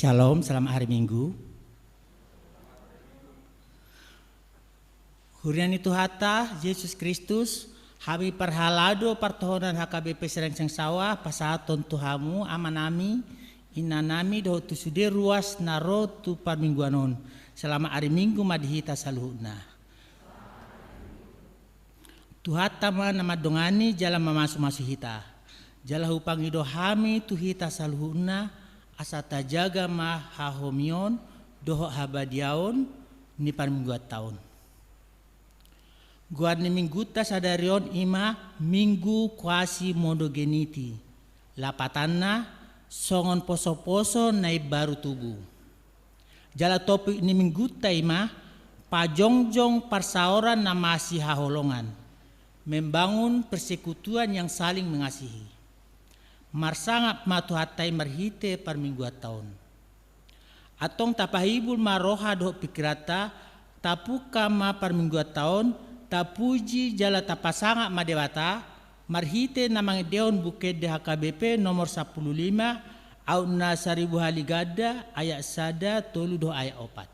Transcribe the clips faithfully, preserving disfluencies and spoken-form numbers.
Shalom, selamat hari Minggu. Huria ni Tuhanta Jesus Kristus, hami parhalado partohonan H K B P Serengseng Sawah pasahathon tu hamu amanami, inanami dohot tu sude ruas na ro tu parmingguan on. Selamat hari Minggu ma di hita saluhutna. Tuhanta ma na mandongani jala mamasumasu hita. Jala hupangido hami tu hita saluhutna, asa tajaga ma hahomion dohot habadiaon ni parmingguanta on. Goar ni Minggunta sadari on i ma Minggu Quasimodogeniti, lapatanna songon posoposo na imbaru tubu. Jala topik ni Minggunta i ma pajongjong parsaoran na masihaholongan, membangun persekutuan yang saling mengasihi. Marsangap ma Tuhanta i marhite parmingguanta on. Antong tapahibul ma roha dohot pingkiranta, tapungka ma parmingguanta on, tapuji jala tapasangap ma Debata, marhite na mangendehon Buku Ende H K B P nomor sampulu lima, aut na saribu hali ganda, ayat sada, tolu dohot ayat opat.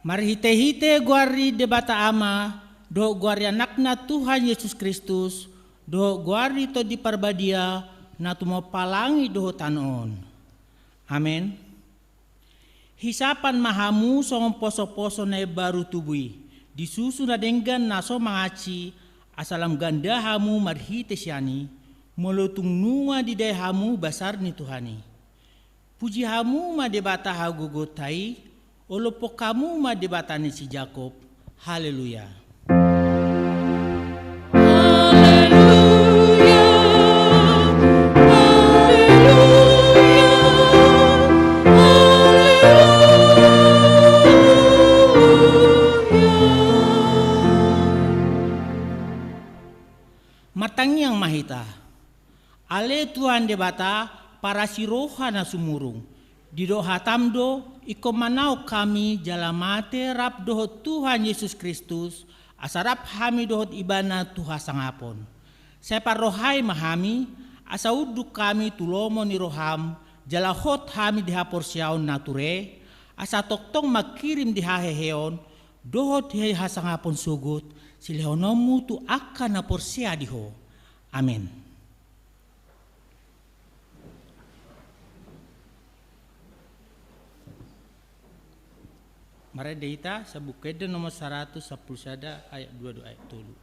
Marhitehite goar ni Debata Ama, dohot goar ni Anakna Tuhan Jesus Kristus, dohot goar ni Tondi Parbadia, na tumompa langit dohot tano on. Amen. Hisapan ma hamu songon posoposo na imbaru tubu i, di susu na denggan na so mangansi, asa lam ganda hamu marhite sian i, molo tung nunga didai hamu basar ni Tuhan i. Puji hamu ma Debata hagogoonta i, olophon hamu ma Debata ni si Jakob. Haleluya. Haleluya, haleluya, haleluya. Martangiang ma hita. Ale Tuhan Debata, parasi roha na sumurung. Didok hatam do, ingkon manaon hami jala mate rap dohot Tuhan Jesus Kristus, asa rap hami dohot Ibana tu hasangapon. Sai parrohai ma hami, Asa unduk hami tu lomo ni roham, jala hot hami di haporseaon na ture, asa tongtong mangkirim di haheheon, dohot di hasangapon sogot, silehononmu tu angka na porsea di Ho. Amen. Marende hita sian Buku Ende nomor saratus sampulu sada ayat dua dohot ayat tolu.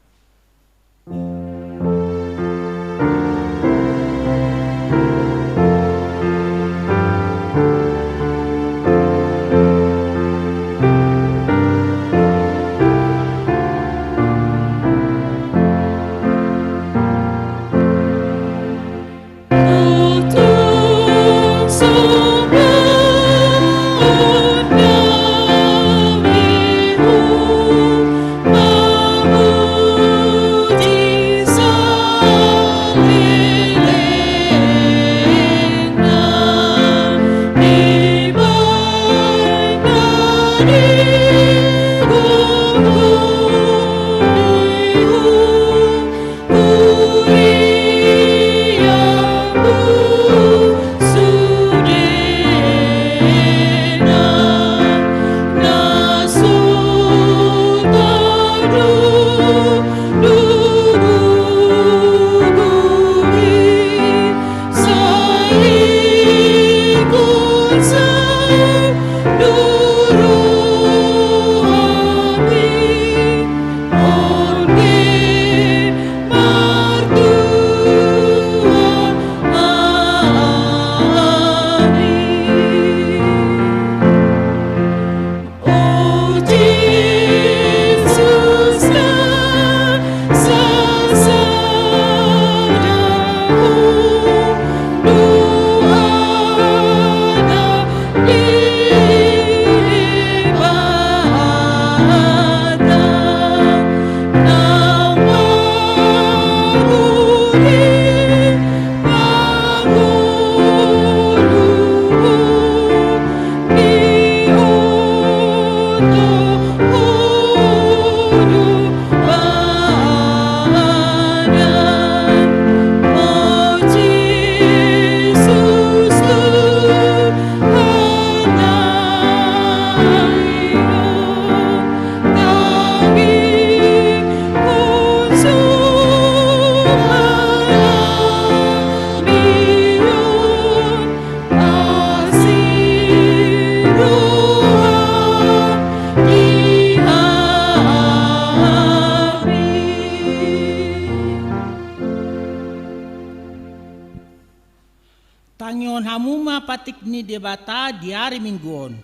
Tangihon hamu ma patik ni Debata di ari Minggu on.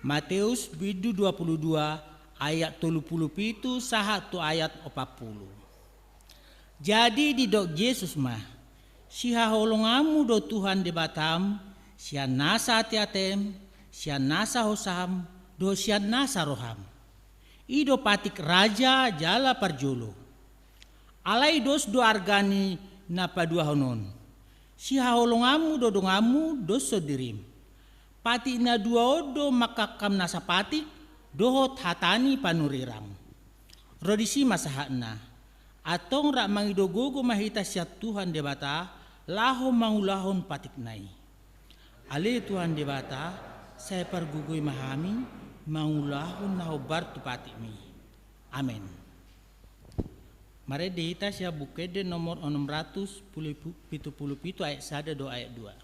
Mateus bindu dua pulu dua ayat tolu pulu pitu sahat tu ayat opat pulu. Jadi didok Jesus ma, sihaholonganmu do Tuhan Debatam, sian nasa ateatem, sian nasa hosam, dohot sian nasa roham. I do patik raja jala parjolo. Alai dos do arga ni na paduahon on. Sihaholonganmu do donganmu dos sondirim. Patik na dua on do mangkangkam nasa patik, dohot hata ni panurirang. Ro disi ma sahatna. Antong rap mangido gogo ma hita sian Tuhan Debata, laho mangulahon patikna i. Ale Tuhan Debata, sai pargogoi ma hami, mangulahon na hombar tu patikmi. Amen. Marende hita sian Buku Ende nomor onom ratus pitu pulu pitu ayat sada dohot ayat dua.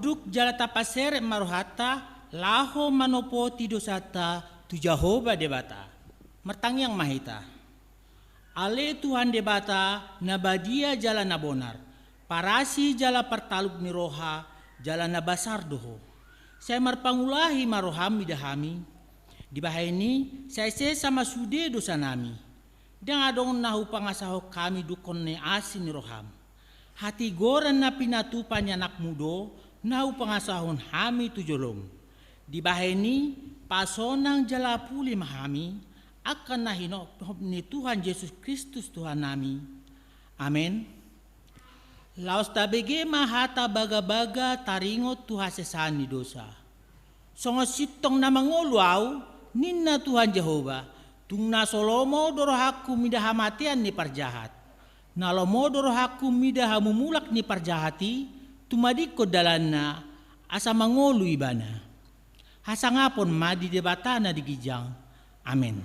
Tunduk jala tapaseret ma rohanta, laho manopoti dosanta tu Jahowa Debata. Martangiang ma hita. Ale Tuhan Debata, na badia jala na bonar, parasi jala partalup ni roha, jala na basar do Ho. Sai marpangulahi ma rohaM mida hami. Dibahen i, sai sesa ma sude dosanami. Ndang adong na hupangasahon hami dungkon ni asi ni rohaM. Hatigoran na pinatupa ni AnakMu do na hupangasahon hami tu joloM. Dibahen i, pasonang jala puli ma hami, angka na hinophop ni Tuhan Jesus Kristus Tuhannami. Amen. Laos tabege ma hata bagabaga taringot tu hasesaan ni dosa. Songon sintong na mangolu ahu, ninna Tuhan Jahowa, tung na so lomo do rohangku mida hamatean ni parjahat. Na lomo do rohangku mida hamumulak ni parjahat i, tumadingkon dalanna, asa mangolu ibana. Hasangapon ma di Debata na di ginjang. Amen.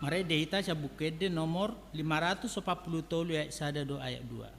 Marende hita sian Buku Ende nomor lima ratus opat pulu tolu ayat sada do ayat dua.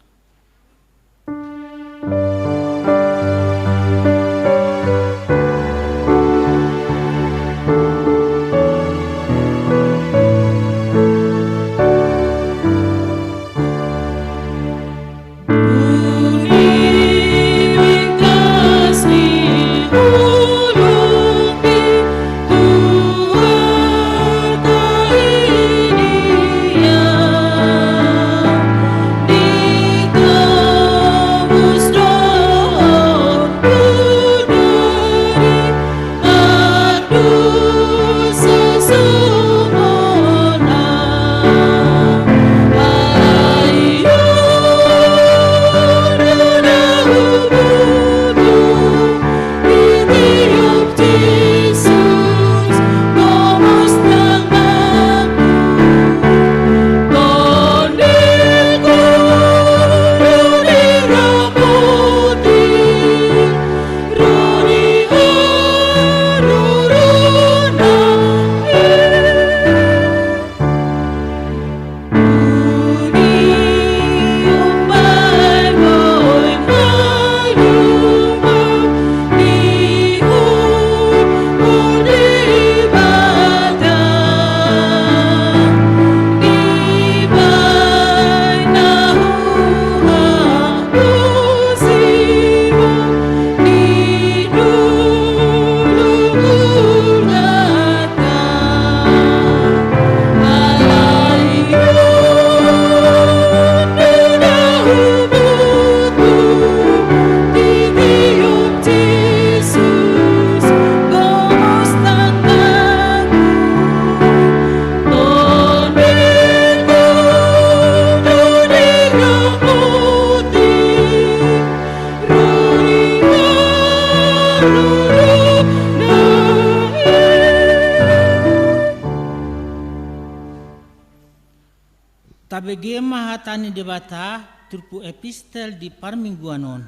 Tabege ma hata ni Debata, turpuk epistel di parmingguan on.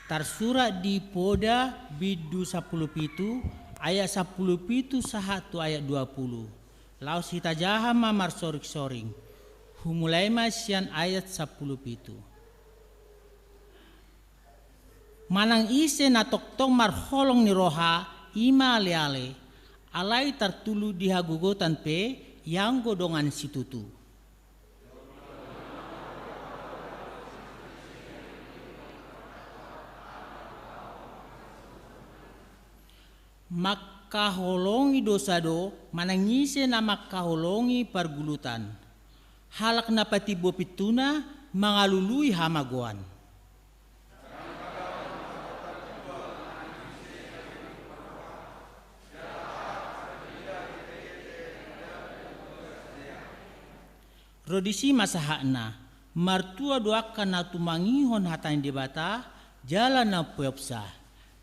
Tarsurat di Poda bindu sampulu pitu, ayat sampulu pitu sahat tu ayat dua pulu. Laos hita jaha ma marsoring-soring. Humulai ma sian ayat sampulu pitu. Manang ise na tongtong marholong ni roha, i ma aleale, alai tartuluk di hagogotan pe, ianggo dongan situtu. Mangkaholongi dosa do, manang ise na mangkaholongi pargulutan. Halak na patimbo pintuna mangalului hamagoan. Ro disi ma sahatna, martua do angka na tumangihon hata ni Debata, jala na umpeopsa.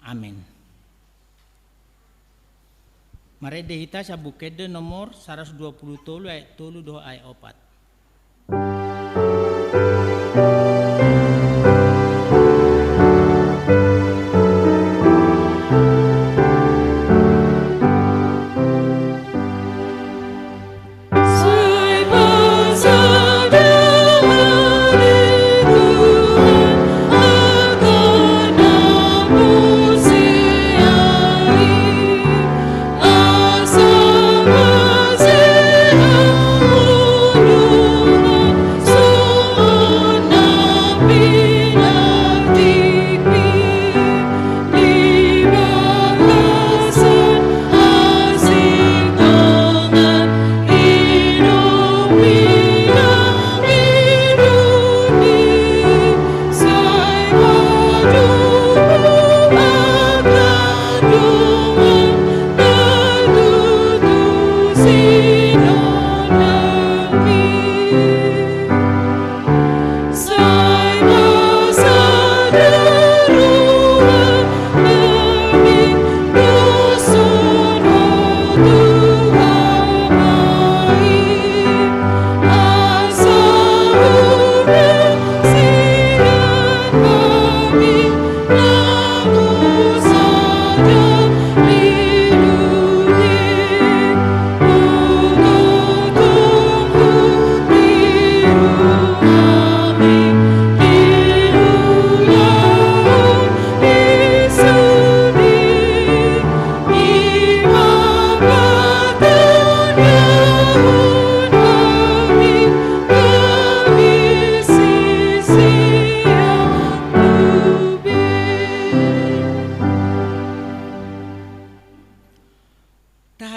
Amen. Marende hita sian Buku Ende nomor saratus dua pulu tolu ayat tolu dohot ayat opat.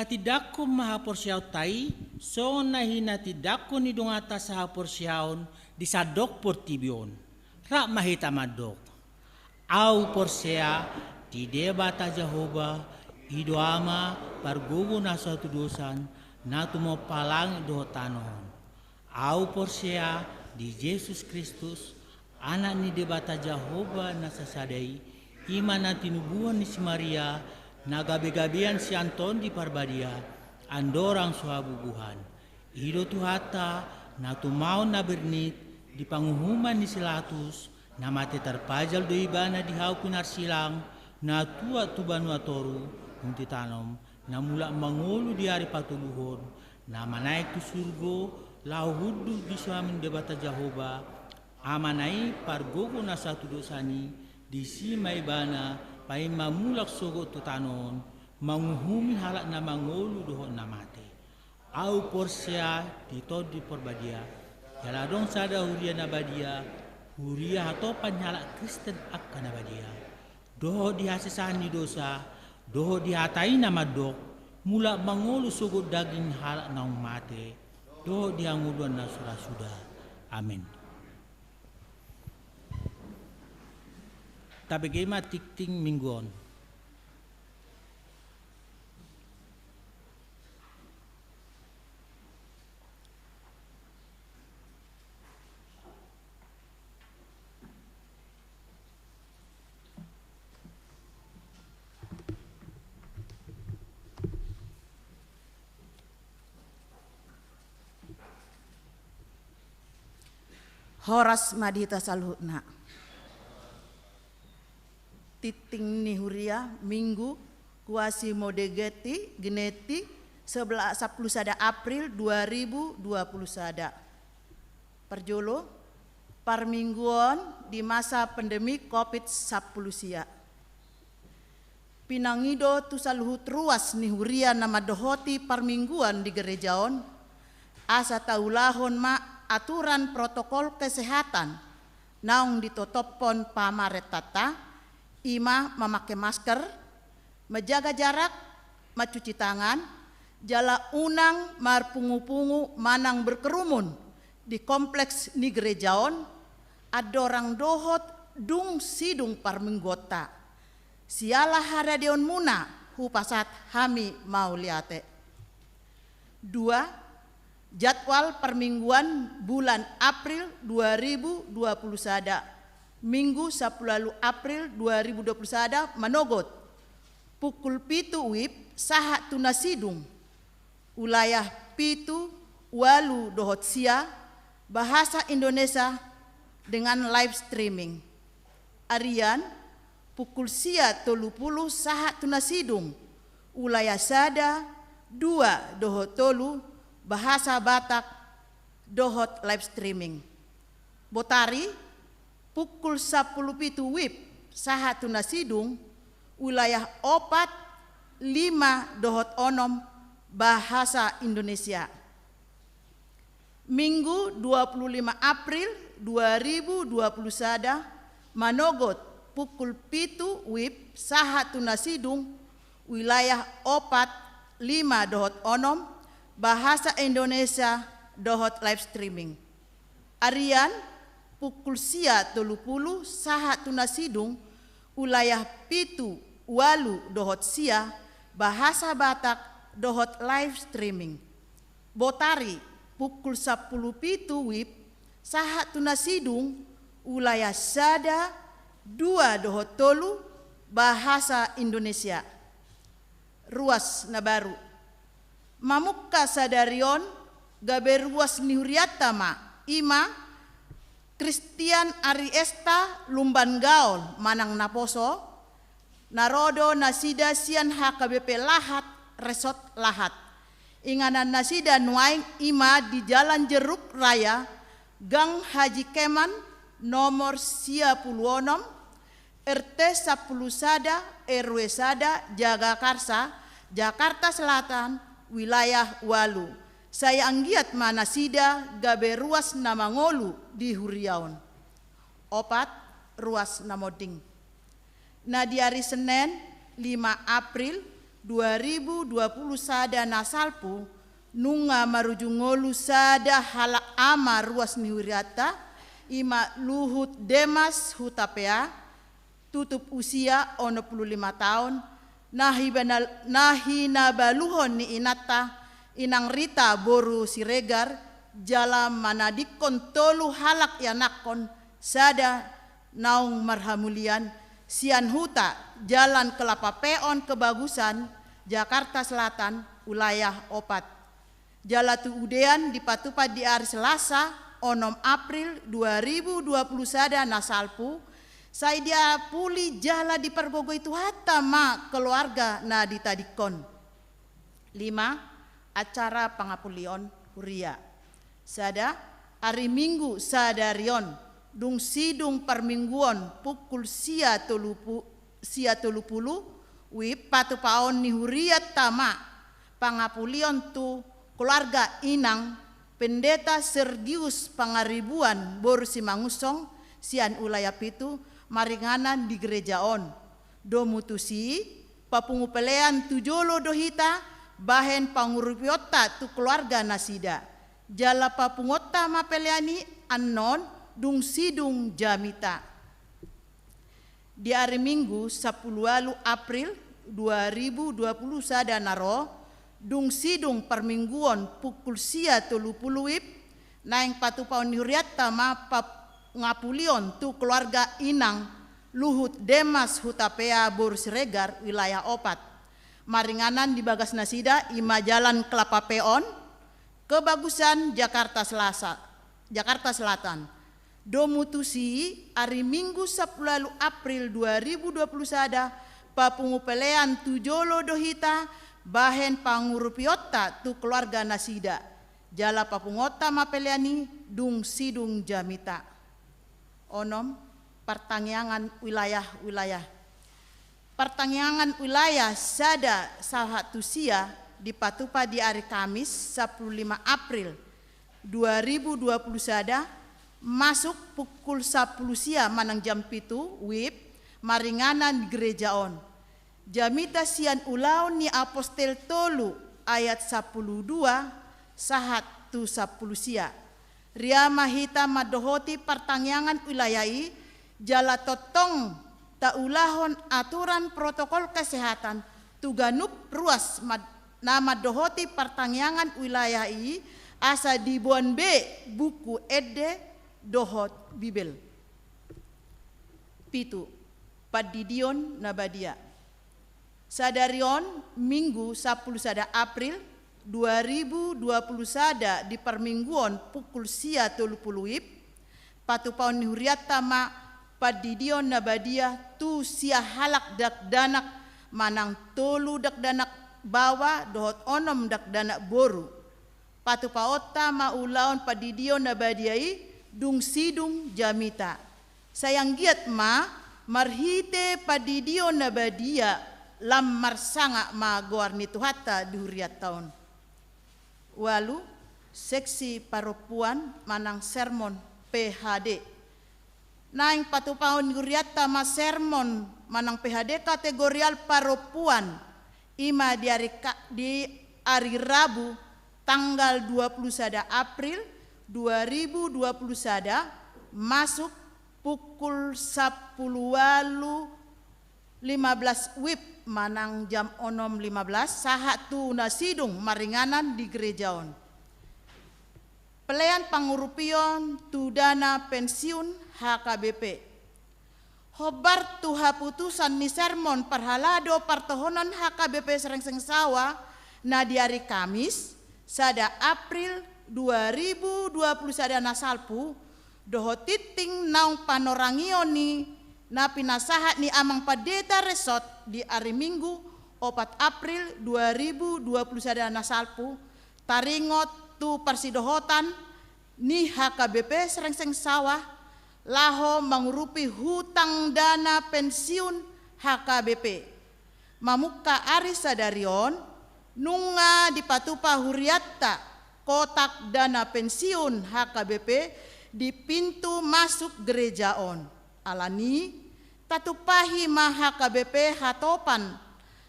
Tindangkon ma haporseaonta i songon na hinatindangkon ni donganta sahaporseaon di sandok portibi on. Rap ma hita mandok: Ahu porsea di Debata Jahowa, i do Ama pargogo na sahatudosan, na tumompa langit dohot tano on. Ahu porsea di Jesus Kristus, Anak ni Debata Jahowa na sasada i, i ma na tinubuhon ni si Maria, na gabegabean sian Tondi Parbadia, andorang so habubuhan. I do Tuhanta, na tumaon na bernit di panguhuman ni si Latus, na mate tarpajal do ibana di hau pinarsilang, na tuat tu banua toru, dung titanom, na mulak mangolu di ari patoluhon, na manaek tu surgo, laho hundul di siamun Debata Jahowa, Amana i pargogo na sahatudosan i, disi ma ibana paima mulak sogot tu tano on, manguhumi halak na mangolu dohot na mate. Ahu porsea di Tondi Parbadia, jala adong sada huria na badia, huria hatopan ni halak Kristen angka na badia, dohot di hasesaan ni dosa, dohot di hata i na mandok, mulak mangolu sogot daging halak naung mate, dohot di hangoluan na so ra suda. Amen. Tabege ma tingting minggu on. Horas ma di hita saluhutna. Tingting ni huria, Minggu, Quasimodogeniti Geniti, sebelas, sampulu sada April dua ribu dua pulu sada. Parjolo, parmingguon di masa pandemi covid sampulu sia. Pinangido tu saluhut ruas ni huria na mandohoti parmingguan di gereja on, asa taulahon ma aturan protokol kesehatan naung ditotophon pamarentanta, i ma mamake masker, manjaga jarak, mancuci tangan, jala unang marpungupungu manang berkerumun di kompleks ni gereja on, andorang dohot dung sidung parmingguonta. Siala haradeonmuna hupasahat hami mauliate. Dua, jadwal parmingguan bulan April dua ribu dua pulu sada, Minggu sampulu ualu April dua ribu dua pulu sada, manogot: Pukul pitu WIB sahat tu na sidung, wilayah pitu, ualu dohot sia, bahasa Indonesia, dengan live streaming. Arian, pukul sia tolu pulu sahat tu na sidung, wilayah sada, dua dohot tolu, bahasa Batak, dohot live streaming. Botari, pukul sampulu pitu WIB sahat tu na sidung, wilayah opat, lima dohot onom, bahasa Indonesia. Minggu dua pulu lima April dua ribu dua pulu sada, manogot pukul pitu WIB sahat tu na sidung, wilayah opat, lima dohot onom, bahasa Indonesia, dohot live streaming. Arian, pukul sia tolu pulu sahat tu na sidung, wilayah pitu, ualu dohot sia, bahasa Batak, dohot live streaming. Botari, pukul sampulu pitu WIB sahat tu na sidung, wilayah sada, dua dohot tolu, bahasa Indonesia. Ruas na baru. Mamungka sadari on, gabe ruas ni hurianta ma, i ma Christian Ari Esta Lumban Gaol manang Naposo, na ro do nasida sian H K B P Lahat, Resort Lahat. Inganan nasida nuaeng i ma di Jalan Jeruk Raya, Gang Haji Keman, nomor sia pulu onom, R T sampulu sada, R W sada, Jagakarsa, Jakarta Selatan, wilayah ualu. Sai anggiat ma nasida gabe ruas na mangolu di huria on. Opat, ruas na monding. Na di ari Senen, lima April dua ribu dua puluh sada na salpu, nunga marujung ngolu sada halak ama ruas ni hurianta, i ma Luhut Demas Hutapea, tutup usia onom pulu lima taon, na hibana-, na hinabaluhon ni inanta, Inang Rita boru Siregar, jala manadingkon tolu halak ianakhon, sada naung marhamulian, sian huta Jalan Kelapa Peon Kebagusan, Jakarta Selatan, wilayah opat. Jala tu udean dipatupa di ari Selasa, onom April dua ribu dua puluh sada na salpu, sai diapuli jala dipargogoi Tuhanta ma keluarga na ditadingkon. Lima, acara pangapulion huria. Sada, ari Minggu sadari on, dung sidung parmingguon pukul sia tolu pu-, sia tolu pulu, wib patupaon ni hurianta ma pangapulion tu keluarga inang Pendeta Sergius Pangaribuan boru Simangunsong sian wilayah pitu maringanan di gereja on. Domu tusi, papungu pelean tu jolo do hita bahen pangurupionta tu keluarga nasida. Jala papunguonta ma pelean i annon dung sidung jamita. Di ari Minggu sampulu ualu April dua ribu dua puluh sada na ro, dung sidung parmingguon pukul sia tolu pulu wib, naeng patupaon ni hurianta ma pangapulion tu keluarga inang Luhut Demas Hutapea boru Siregar wilayah opat. Maringanan di bagas nasida i ma Jalan Kelapa Peon, Kebagusan, Jakarta Selasa-, Jakarta Selatan. Domu tusi, ari Minggu sampulu ualu April dua ribu dua puluh sada, papungu pelean tu jolo do hita bahen pangurupionta tu keluarga nasida. Jala papunguonta ma pelean i dung sidung jamita. Onom, partangiangan wilayah-wilayah. Partangiangan wilayah sada sahat tu sia dipatupa di ari Kamis sampulu lima April dua ribu dua puluh sada, masuk pukul sampulu sia manang jam pitu wib, maringanan di gereja on. Jamita sian Ulaon ni Apostel tolu ayat sampulu dua sahat tu sampulu sia. Ria ma hita mandohoti partangiangan wilayah i, jala tongtong taulahon aturan protokol kesehatan tu ganup ruas mad-, na mandohoti partangiangan wilayah i, asa diboan be buku ende dohot Bibel. Pitu, pandidion na badia. Sadari on, Minggu sampulu sada April dua ribu dua puluh sada di parmingguon pukul sia tolu pulu wib, patupaon ni hurianta ma pandidion na badia tu sia halak dakdanak manang tolu dakdanak baoa dohot onom dakdanak boru. Patupaonta ma ulaon pandidion na badia i dung sidung jamita. Sai anggiat ma marhite pandidion na badia lam marsangap ma goar ni Tuhanta di hurianta on. Ualu, seksi parompuan manang sermon P H D. Naeng patupaon ni hurianta ma sermon manang P H D kategorial parompuan, i ma di ari ka-, di ari Rabu tanggal dua puluh sada April dua ribu dua puluh sada, masuk pukul sampulu ualu lima belas wib manang jam onom lima belas, sahat tu na sidung maringanan di gereja on. Pelean pangurupion tu dana pensiun H K B P. Hombar tu haputusan ni sermon parhalado partohonan H K B P Srengseng Sawa na di ari Kamis, sada April dua ribu dua puluh sada na salpu, dohot tingting naung panorangion ni na pinasahat ni Amang Pandita Resort di ari Minggu, opat April dua ribu dua puluh sada na salpu, taringot tu parsidohotan ni H K B P Srengseng Sawa laho mangurupi hutang dana pensiun H K B P. Mamungka ari sadari on, nunga dipatupa hurianta kotak dana pensiun H K B P di pintu masuk gereja on. Alani, tatumpahi ma H K B P hatopan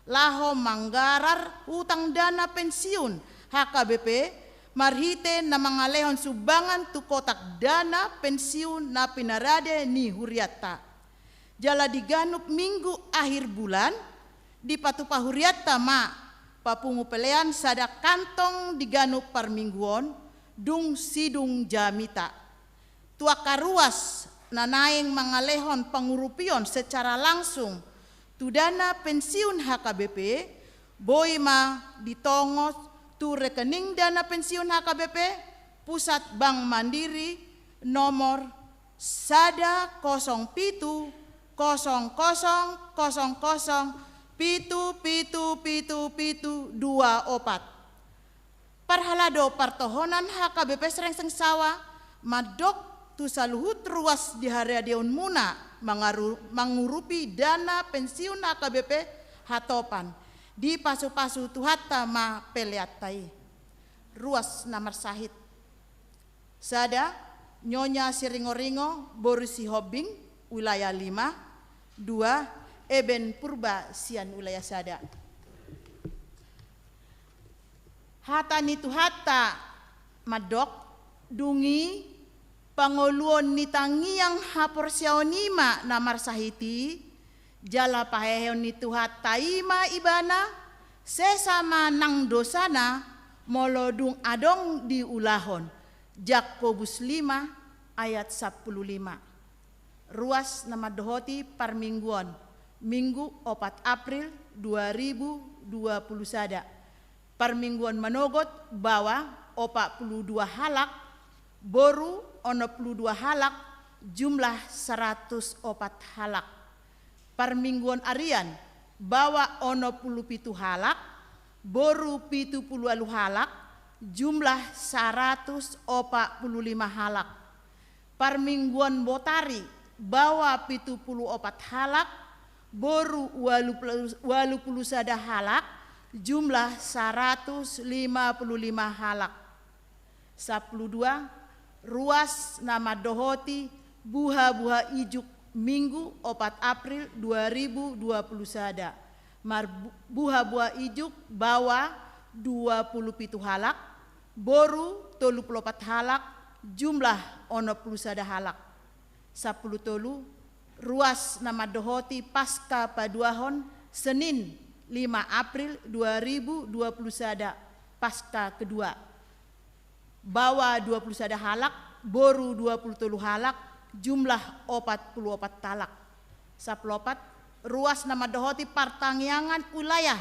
laho manggarar hutang dana pensiun H K B P marhite na mangalehon sumbangan tu kotak dana pensiun na pinarade ni hurianta. Jala di ganup minggu akhir bulan, dipatupa hurianta ma papungu pelean sada kantong di ganup parmingguon, dung sidung jamita. Tu angka ruas na naeng mangalehon pangurupion secara langsung tu dana pensiun H K B P, boi ma ditongos tu rekening dana pensiun H K B P Pusat Bank Mandiri nomor sada kosong pitu kosong kosong kosong kosong pitu pitu pitu pitu dua opat. Parhalado partohonan H K B P Srengseng Sawa mandok tu saluhut ruas di haradeonmuna mangaru-, mangurupi dana pensiun H K B P hatopan, dipasupasu Tuhanta ma peleanta i. Ruas na marsahit: sada, Nyonya Siringoringo boru Sihombing, wilayah lima. Dua, Eben Purba sian wilayah sada. Hata ni Tuhanta mandok: Dung i pangoluon ni tangiang haporseaon i ma na marsahit i, jala paheheon ni Tuhanta i ma ibana, sesa ma nang dosana molo dung adong diulahon. Jakobus lima ayat sampulu lima. Ruas na mandohoti parmingguon, Minggu opat April dua ribu dua puluh sada. Parmingguon manogot, baoa opat pulu dua halak, boru onom pulu dua halak, jumlah saratus opat halak. Parmingguon arian, baoa onom pulu pitu halak, boru pitu pulu ualu halak, jumlah saratus opat pulu lima halak. Parmingguon botari, baoa pitu pulu opat halak, boru ualu pulu, ualu pulu sada halak, jumlah saratus lima pulu lima halak. Sampulu dua, ruas na mandohoti buhabuha ijuk, Minggu opat April dua ribu dua puluh sada. Mar-, buhabuha ijuk, baoa dua pulu pitu halak, boru tolu pulu opat halak, jumlah onom pulu sada halak. Sampulu tolu, ruas na mandohoti Paska paduahon, Senin lima April dua ribu dua puluh sada, Paska kedua. Baoa dua pulu sada halak, boru dua pulu tolu halak, jumlah opat pulu opat halak. Sampulu opat, ruas na mandohoti partangiangan wilayah,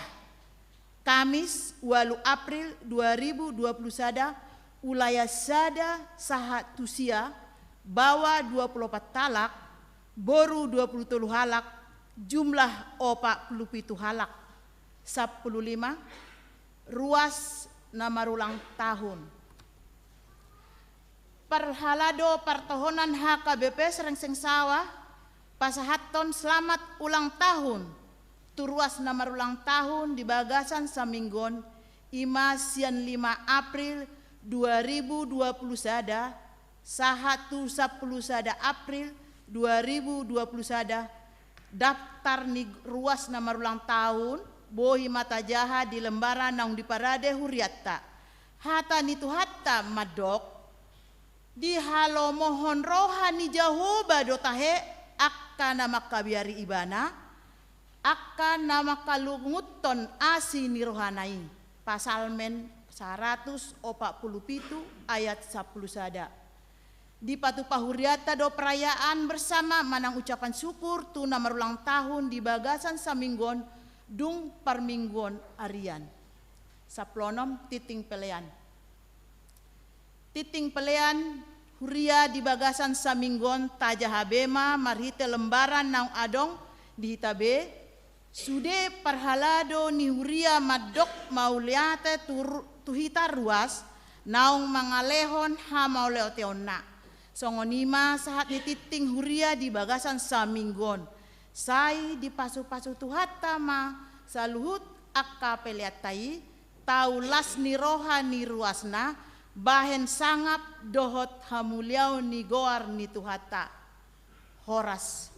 Kamis ualu April dua ribu dua pulu sada, wilayah sada sahat tu sia, baoa dua pulu opat halak, boru dua pulu tolu halak, jumlah opat pulu pitu halak. Sampulu lima, ruas na marulang tahun. Parhalado partohonan H K B P Srengseng Sawa pasahathon selamat ulang tahun tu ruas na marulang tahun di bagasan samingguon, i ma sian lima April dua ribu dua pulu sada sahat tu sampulu sada April dua ribu dua pulu sada. Daftar ni ruas na marulang tahun boi ma tajaha di lembaran naung diparade hurianta. Hata ni Tuhanta mandok: Dihalomohon roha ni Jahowa do tahe angka na mangkabiari Ibana, angka na mangkalunguthon asi ni rohana i. Psalmen saratus opat pulu pitu ayat sampulu sada. Dipatupa hurianta do perayaan bersama manang ucapan syukur tu na marulang tahun di bagasan samingguon, dung parmingguon arian. Sampulu onom, tingting pelean. Tingting pelean huria di bagasan samingguon tajaha be ma marhite lembaran naung adong di hita be. Sude parhalado ni huria mandok mauliate tu ru-, tu hita ruas naung mangalehon hamauliateonna. Songon i ma sahat ni tingting huria di bagasan samingguon. Sai dipasupasu Tuhanta ma saluhut angka peleanta i, tau las ni roha ni ruasna, bahen sangap dohot hamuliaon ni goar ni Tuhanta. Horas.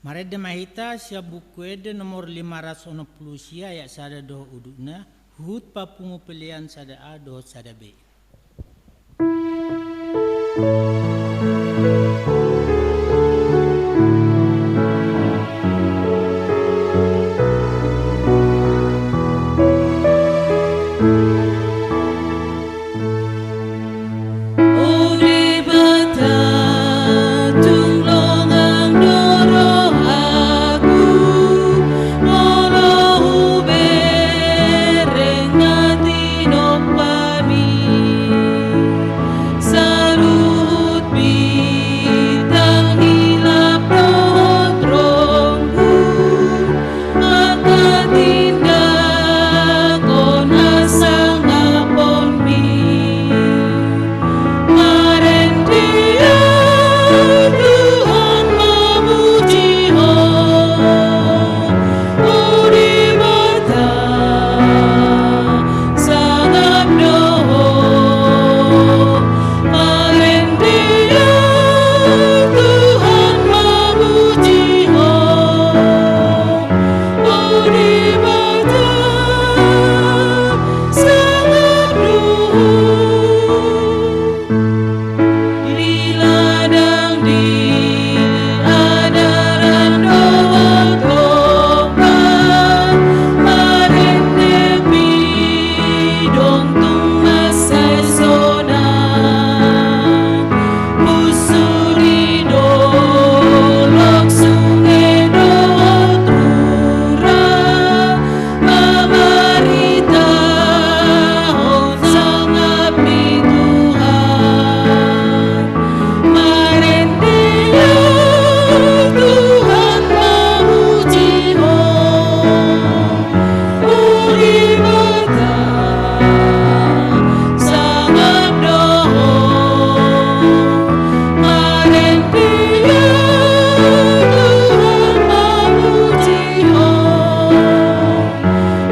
Marende ma hita sian Buku Ende nomor lima ratus onom pulu sia, ayat sada dohot udutna, huhut papungu pelean sada A dohot sada B. O Debata, tung longang do rohaku, molo hubereng na tinompami. Saluhut bintang hilap dohot ronggun, angka tindangkon hasangaponmi. Marende Ho Tuhan, mamuji Ho, o Debata, sangap do Ho. Marende Ho Tuhan, mamuji Ho, o Debata, sangap do Ho. Di ladang, di adaran dohot ombak, marende pidong tung mansai sonang. Busu di dolok, sunge dohot rura, mamaritahon sangap ni Tuhan. Marende Ho Tuhan, mamuji Ho, o Debata, sangap do Ho. Marende Ho Tuhan, mamuji Ho,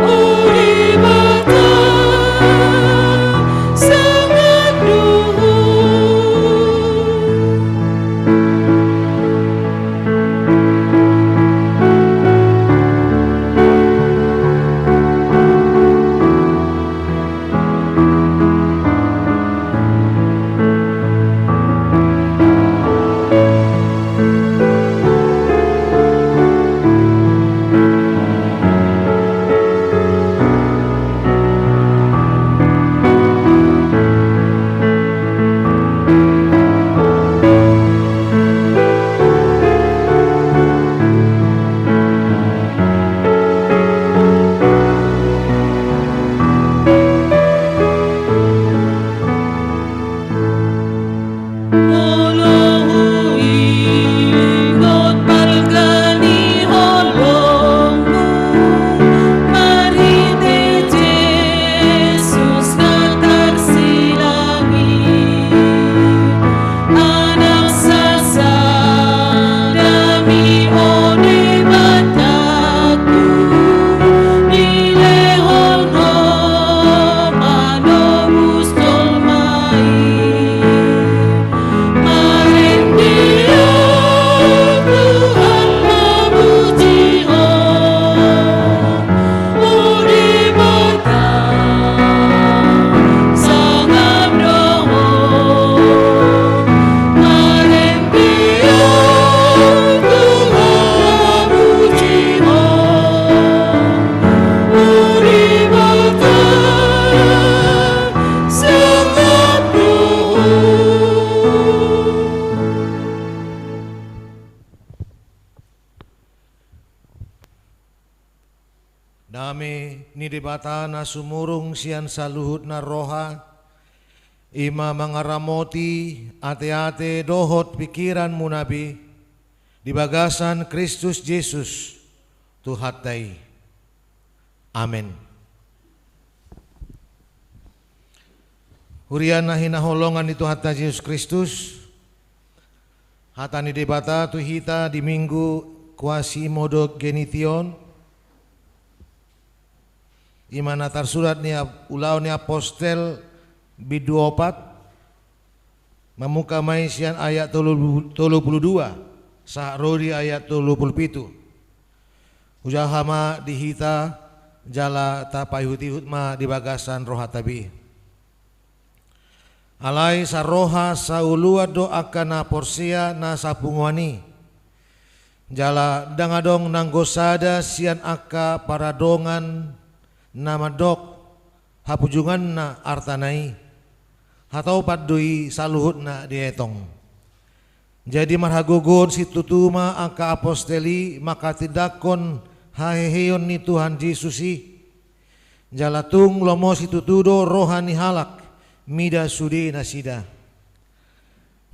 o Debata, sangap do Ho. Molo huingot balga ni holongmu, marhite Jesus na tarsilang i, anak sasada mi, o Debataku, dilehon Ho manobus jolma i. Marende Ho Tuhan, mamuji Ho, o Debata, sangap do Ho. Marende Ho Tuhan, mamuji Ho, o Debata, sangap do Ho. Dame ni Debata na sumurung sian saluhut na roha, i ma mangaramoti ateate dohot pingkiranmuna be, di bagasan Kristus Jesus, Tuhanta i. Amen. Huria na hinaholongan ni Tuhanta Jesus Kristus, hata ni Debata tu hita di Minggu Quasimodogeniti on, i ma na tarsurat ni ap-, Ulaon ni Apostel bindu opat, mamungka ma i sian ayat tolu, tolu pulu dua. sahat ro di ayat tolu pulu pitu. Hujaha ma di hita jala tapaihut-ihut ma di bagasan rohanta be. Alai saroha saoloan do angka na porsea na sapunguan i. Jala ndang adong nanggo sada sian angka paradongan na mandok hapujunganna artana i, hatopan do i saluhutna dietong. Jadi marhagogoon situtu ma angka apostel i manghatindanghon haheheon ni Tuhan Jesus i. Jala tung lomo situtu do roha ni halak mida sude nasida.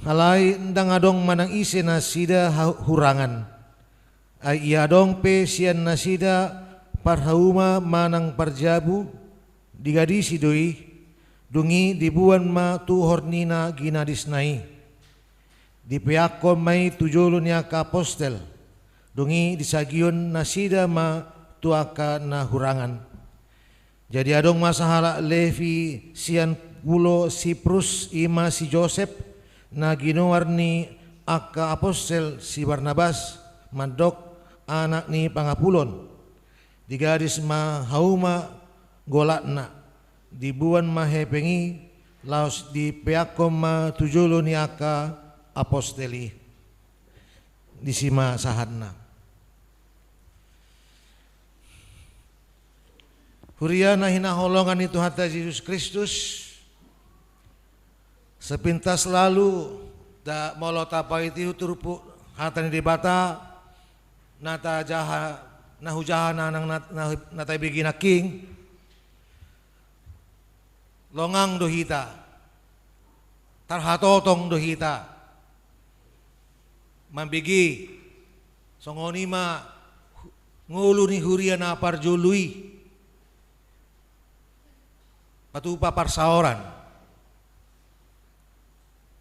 Alai ndang adong manang ise nasida ha-, hurangan. Ai ia adong pe sian nasida parhauma manang parjabu, digadisi do i, dung i diboan ma tu hornina ginadisna i. Dipeakhon ma i tu jolo ni angka apostel, dung i disagihon nasida ma tu angka na hurangan. Jadi adong ma sahalak Levi sian pulo Siprus, i ma si Josep, na ginoar ni angka apostel si Barnabas, mandok anak ni pangapulon. Digadis ma hauma golatna, diboan ma hepeng i, laos dipeakhon ma tu jolo ni angka apostel i. Disi ma sahatna. Huria na hinaholongan ni Tuhanta Jesus Kristus, sepintas lalu, da molo tapaihut-ihut turpuk hata ni Debata, na tajaha, na hujaha na, na, na, na tabege nangkin, longang do hita, tarhatotong do hita mambege, songon i ma hu-, ngolu ni huria na parjolo i, patupa parsaoran.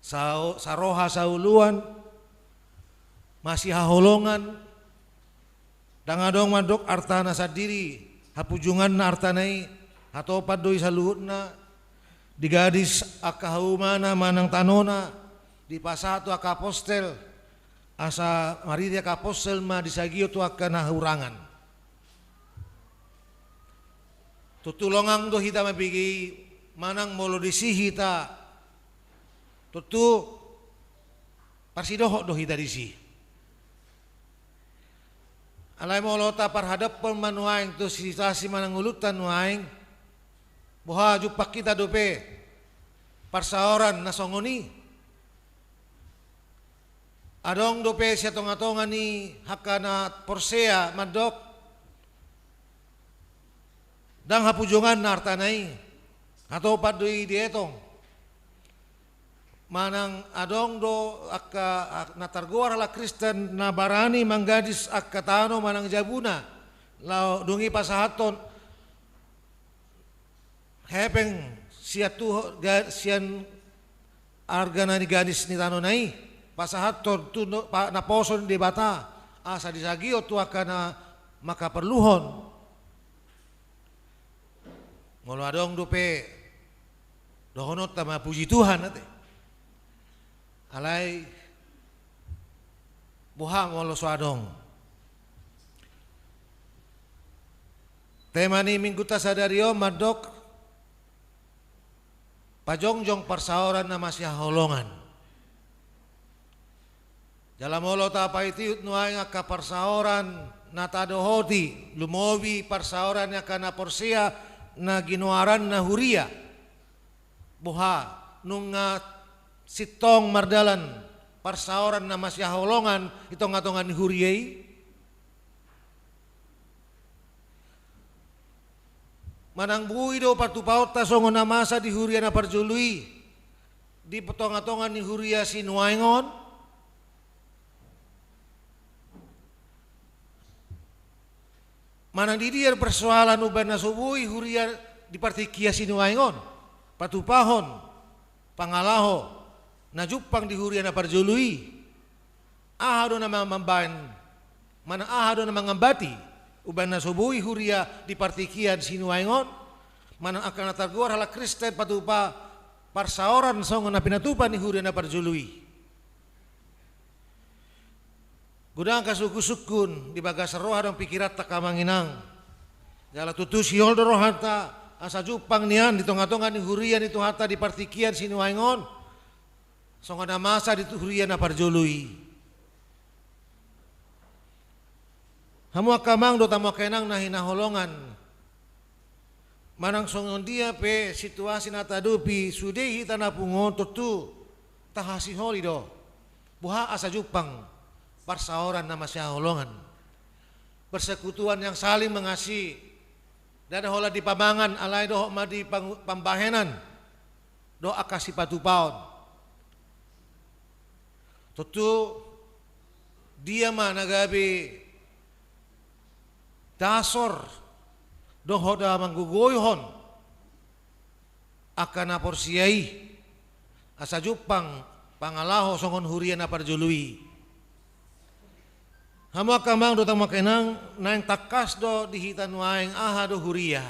Sa-, saroha saoloan, masihaholongan, ndang adong mandok artana sandiri, hapujunganna artana i, hatopan do i saluhutna, digadis angka haumana manang tanona, dipasahat tu angka apostel, asa maridi angka apostel ma disagihon tu angka na hurangan. Tontu longang do hita mambege i, manang molo disi hita, tontu parsidohot do hita disi. Alai molo taparhadaphon ma nuaeng tu situasi manang ngolunta nuaeng, boha jumpang hita dope parsaoran na songon i. Adong dope sian tonga-tonga ni angka na porsea mandok, ndang hapujunganna artana i, hatopan do i dietong. Manang adong do angka, a-, na targoar halak Kristen na barani manggadis angka tano manang jabuna, laos dung i pasahathon hepeng sian tuho-, ga-, sian arga na nigadis ni tanona i, pasahathon tu no-, pa-, naposo ni Debata, asa disagihon tu angka na mangkaporluhon. Molo adong dope dohononta ma puji Tuhan ate. Alai boha molo so adong? Tema ni minggunta sadari on mandok pajongjong parsaoran na masihaholongan. Jala molo tapaihut-ihut nuaeng angka parsaoran na tadohoti, lumobi parsaoran ni angka na porsea na ginoaranna huria. Boha, nunga sintong mardalan parsaoran na masihaholongan di tonga-tonga ni huria i? Manang boi do patupaonta songon na masa di huria na parjolo i, di tonga-tonga ni huria sinuaeng on? Manang di dia persoalan umbahen na so boi huria di partingkian sinuaeng on patupahon pangalaho na jumpang di huria na parjolo i? Aha do na ma-, mambahen, manang aha do na mangambati umbahen na so boi huria di partingkian sinuaeng on, manang angka na targoar halak Kristen patupa parsaoran songon na pinatupa ni huria na parjolo i? Godang angka sungkun-sungkun di bagasan roha dohot pingkiranta, angka amang inang. Jala tutu sihol do rohanta asa jumpang nian di tonga-tonga ni huria ni Tuhanta di partingkian sinuaeng on, songon na masa di huria na parjolo i. Hamu angka amang dohot hamu angka inang na hinaholongan, manang songon dia pe situasi na taadopi sude hita na pungu on, tontu tahasiholi do boha asa jumpang parsaoran na masihaholongan. Persekutuan yang saling mengasihi, ndada holan di pamangan, alai dohot ma di pang-, pambahenan dohot angka sipatupaon. Tontu dia ma na gabe dasor dohot na manggogoihon angka na porsea i asa jumpang pangalaho songon huria na parjolo i. Hamu angka amang dohot hamu angka inang, naeng tangkas do di hita nuaeng aha do huria.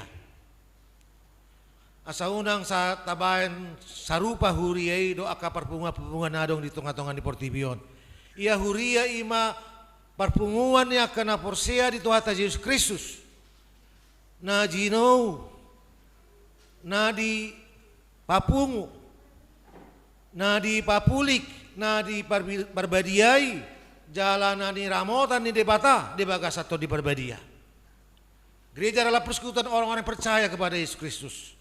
Asa unang sa tabaen sarupa huria i dohot angka parpunguan-parpunguan na adong di tonga-tonga ni portibi on. Ia huria i ma parpunguan ni angka na porsea di Tuhanta Jesus Kristus, na jinou, na dipapungu, na dipapulik, na diparbi-, parbadiai, jala na niramotan ni Debata di bagasan Tondi Parbadia. Gereja adalah persekutuan orang-orang yang percaya kepada Yesus Kristus.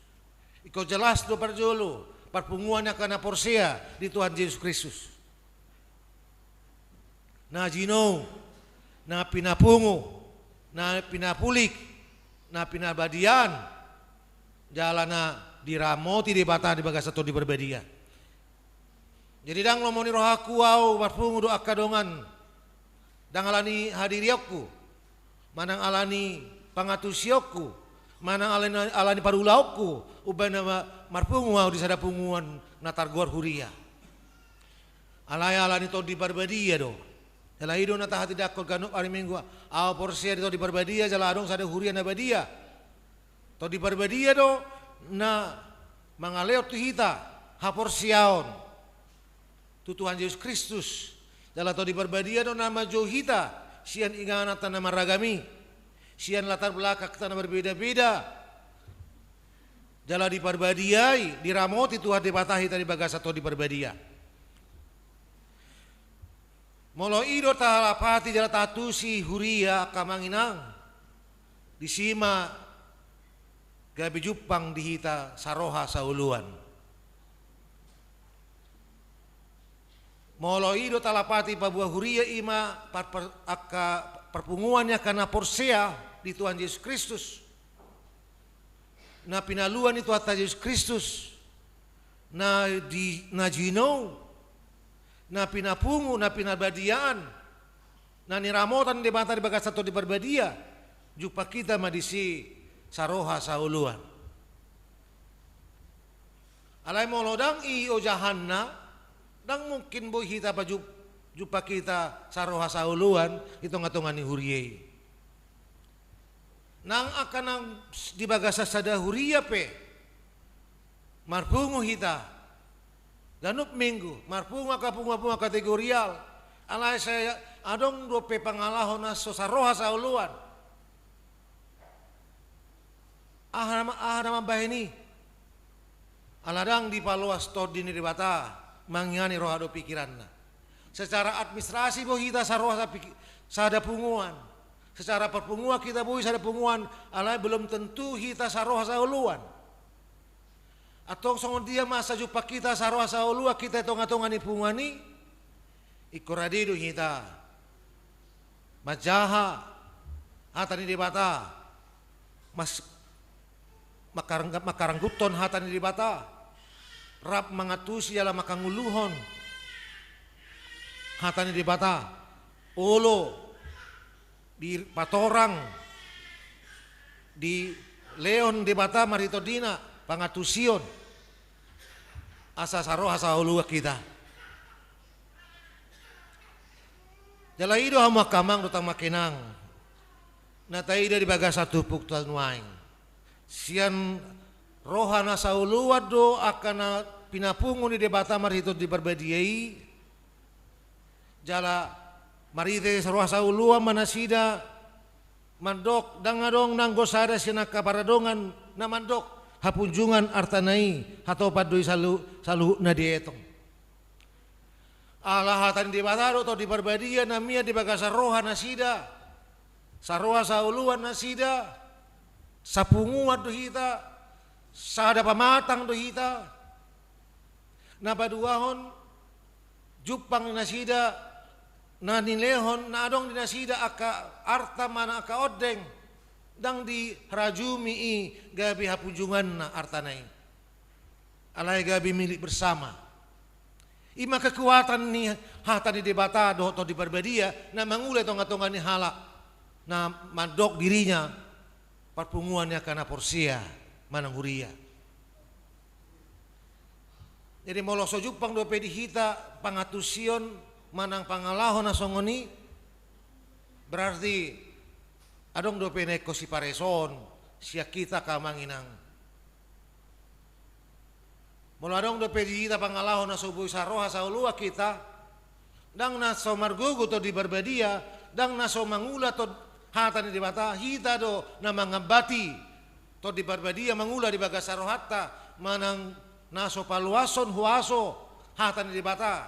Ingkon jelas do parjolo, parpunguan ni angka na porsea di Tuhan Jesus Kristus. Na jinou, na pinapungu, na pinapulik, na pinarbadiaan, jala na diramoti Debata di bagasan Tondi Parbadia. Jadi ndang lomo ni rohangku ahu marpungu dohot angka dongan, ndang alani hadirionku, manang alani pangantusionku, manang alani, alani parulaonku, umbahen na ma-, marpungu ahu di sada punguan na targoar huria. Alai alani Tondi Parbadia do. Jala i do na tahatindangkon ganup ari Minggu, ahu porsea di Tondi Parbadia, jala adong sada huria na badia. Tondi Parbadia do na mangalehon tu hita haporseaon tu Tuhan Jesus Kristus. Jala Tondi Parbadia do na manjou hita sian ingananta na marragam i, sian latar belakangta na berbeda-beda. Jala diparbadiai, diramoti Tuhan Debata hita di bagasan Tondi Parbadia. Molo i do talapati jala taantusi huria, angka amang inang, disi ma gabe jumpang di hita saroha saoloan. Molo i do talapati paboa huria i ma par-, par-, angka parpunguan ni angka na porsea di Tuhan Jesus Kristus, na pinaluan ni Tuhanta Jesus Kristus, na di, na jinou, na pinapungu, na pinarbadiaan, na niramotan Debata di bagasan Tondi Parbadia, jumpang hita ma disi saroha saoloan. Alai molo ndang i ojahanna, ndang mungkin boi hita pajum-, jumpang hita saroha saoloan di tonga-tonga ni huria i. Nang angka na di bagasan sada huria pe marpungu hita ganup Minggu, marpungu angka punguan-punguan kategorial, alai sai adong dope pangalaho na so saroha saoloan. Aha na ma-, aha na mambahen i? Ala ndang dipaloas Tondi ni Debata mangingani roha dohot pingkiranna. Secara administrasi boi hita saroha sapingki-, sada punguan. Secara parpunguan hita boi sada punguan, alai belum tentu hita saroha saoloan. Antong songon dia ma asa jumpang hita saroha saoloan hita di tonga-tonga ni punguan i? Ingkon rade do hita manjaha hata ni Debata, mas-, mangkarang-, mangkarangguthon hata ni Debata, rap mangantusi jala mangkangoluhon hata ni Debata, olo dipatorang, dilehon Debata marhite tondina pangantusion, asa saroha saoloan hita. Jala i do hamu angka amang dohot hamu angka inang, na taida di bagasan turpukta nuaeng. Sian roha na saoloan do angka na pinapungu ni Debata marhite Tondi Parbadia i, jala Marhite saroha saoloan ma nasida mandok, ndang adong nanggo sada sian angka paradongan na mandok hapunjungan artana i, hatopan do i salu-, saluhutna dietong. Ala hata ni Debata do Tondi Parbadia na mian di bagasan roha nasida, saroha saoloan nasida, sapunguan do hita, sada pamatang do hita. Na paduahon, jumpang ni nasida na nilehon na adong di nasida angka arta manang angka ondeng, ndang dirajumi i gabe hapunjunganna artana i. Alai gabe milik bersama. I ma kekuatan ni hata ni Debata dohot Tondi Parbadia na mangula i tongatonga ni halak na mandok dirinya parpunguan ni angka na porsea manang huria. Jadi molo so jumpang dope di hita pangantusion manang pangalaho na songon i, berarti adong dope na ingkon sipareson sian hita angka amang inang. Molo adong dope di hita pangalaho na so boi saroha saoloan hita, ndang na so margogo Tondi Parbadia, ndang na so mangula tong hata ni Debata, hita do na mangambati Tondi Parbadia mangula di bagasan rohanta, manang na so paluashon huaso hata ni Debata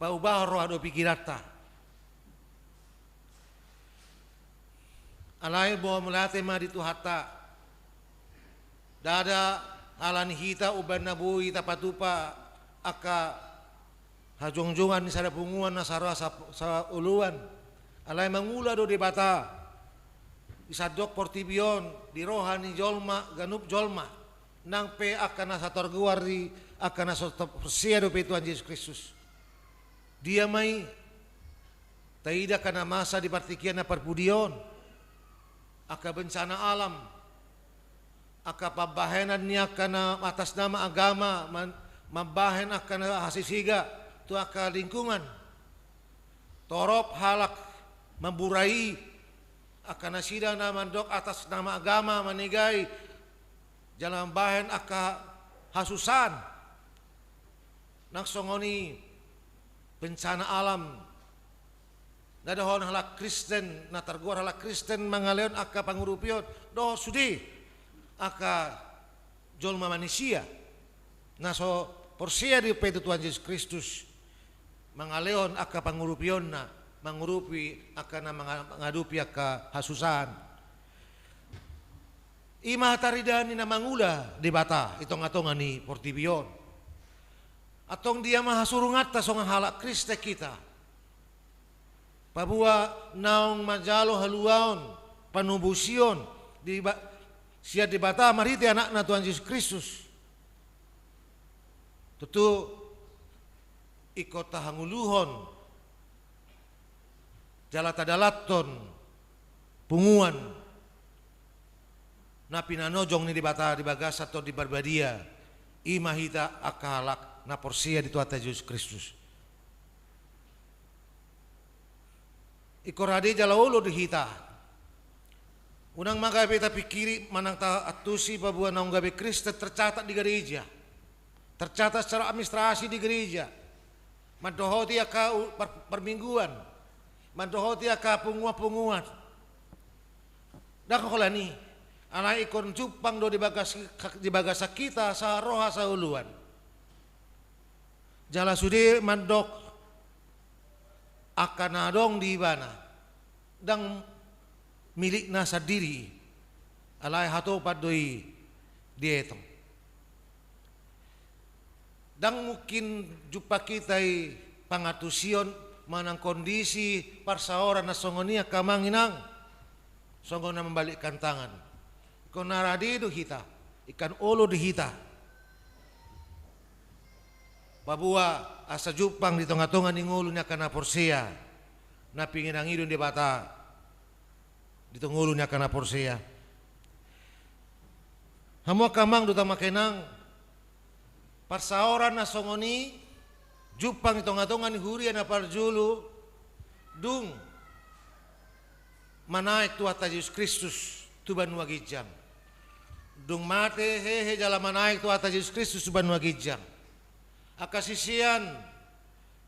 paubahon roha dohot pingkiranta. Alai boha mauliate ma di Tuhanta. Ndada ala ni hita umbahen na boi tapatupa angka hajongjongan ni sada punguan na saroha sa-, saoloan. Alai mangula do Debata di sandok portibi on, di roha ni jolma, ganup jolma. Nang pe angka na so targoar i, angka na so porsea dope Tuhan Jesus Kristus. Dia ma i? Taida angka na masa di partingkian na parpudi on, angka bencana alam, angka pambahenan ni angka na atas nama agama, man-, mambahen angka na hasisiga tu angka lingkungan. Torop halak mamburai angka nasida na mandok atas nama agama manegai jala mambahen angka hasusaan. Nang songon i bencana alam, na dohonon halak Kristen, na targoar halak Kristen mangalehon angka pangurupion, dohot sude angka jolma manisia na so porsea dope tu Tuhan Jesus Kristus, mangalehon angka pangurupionna, mangurupi angka na manga-, mangadopi angka hasusaan. I ma taridaon ni na mangula Debata di tongatonga ni portibi on. Antong dia ma hasurunganta songon halak Kristen hita? Paboa naung manjalo haluaon, panobusion di ba-, sian Debata marhite Anakna Tuhan Jesus Kristus. Tutu ingkon tahangoluhon jala tadalanhon punguan na pinanojong ni Debata di bagasan Tondi Parbadia, i ma hita angka halak na porsea di Tuhanta Jesus Kristus. Ingkon rade jala olo do hita. Unang ma gabe tapingkiri manang taantusi paboa naung gabe Kristen tercatat di gareja, tercatat secara administrasi di gareja, mandohoti angka u-, par-, parmingguan, mandohoti angka punguan-punguan. Ndang holan i, alai ingkon jumpang do di bagas-, di bagasan hita saroha saoloan. Jala sude mandok angka na adong di ibana, ndang milikna sandiri i, alai hatopan do i dietong. Ndang mungkin jumpang hita i pangantusion manang kondisi parsaoran na songon i angka amang inang, songon na mambalikkan tangan. Ingkon na rade do hita, ingkon olo do hita. Paboa asa jumpang di tongatonga ni ngolu ni angka na porsea, na pinangido ni Debata di tonga ngolu ni angka na porsea. Hamu angka amang dohot amang inang, parsaoran na songon i jumpang di tongatonga ni huria na parjolo, dung manaek Tuhanta Jesus Kristus tu banua ginjang. Dung mate hehe jala manaek Tuhanta Jesus Kristus tu banua ginjang, angka sisean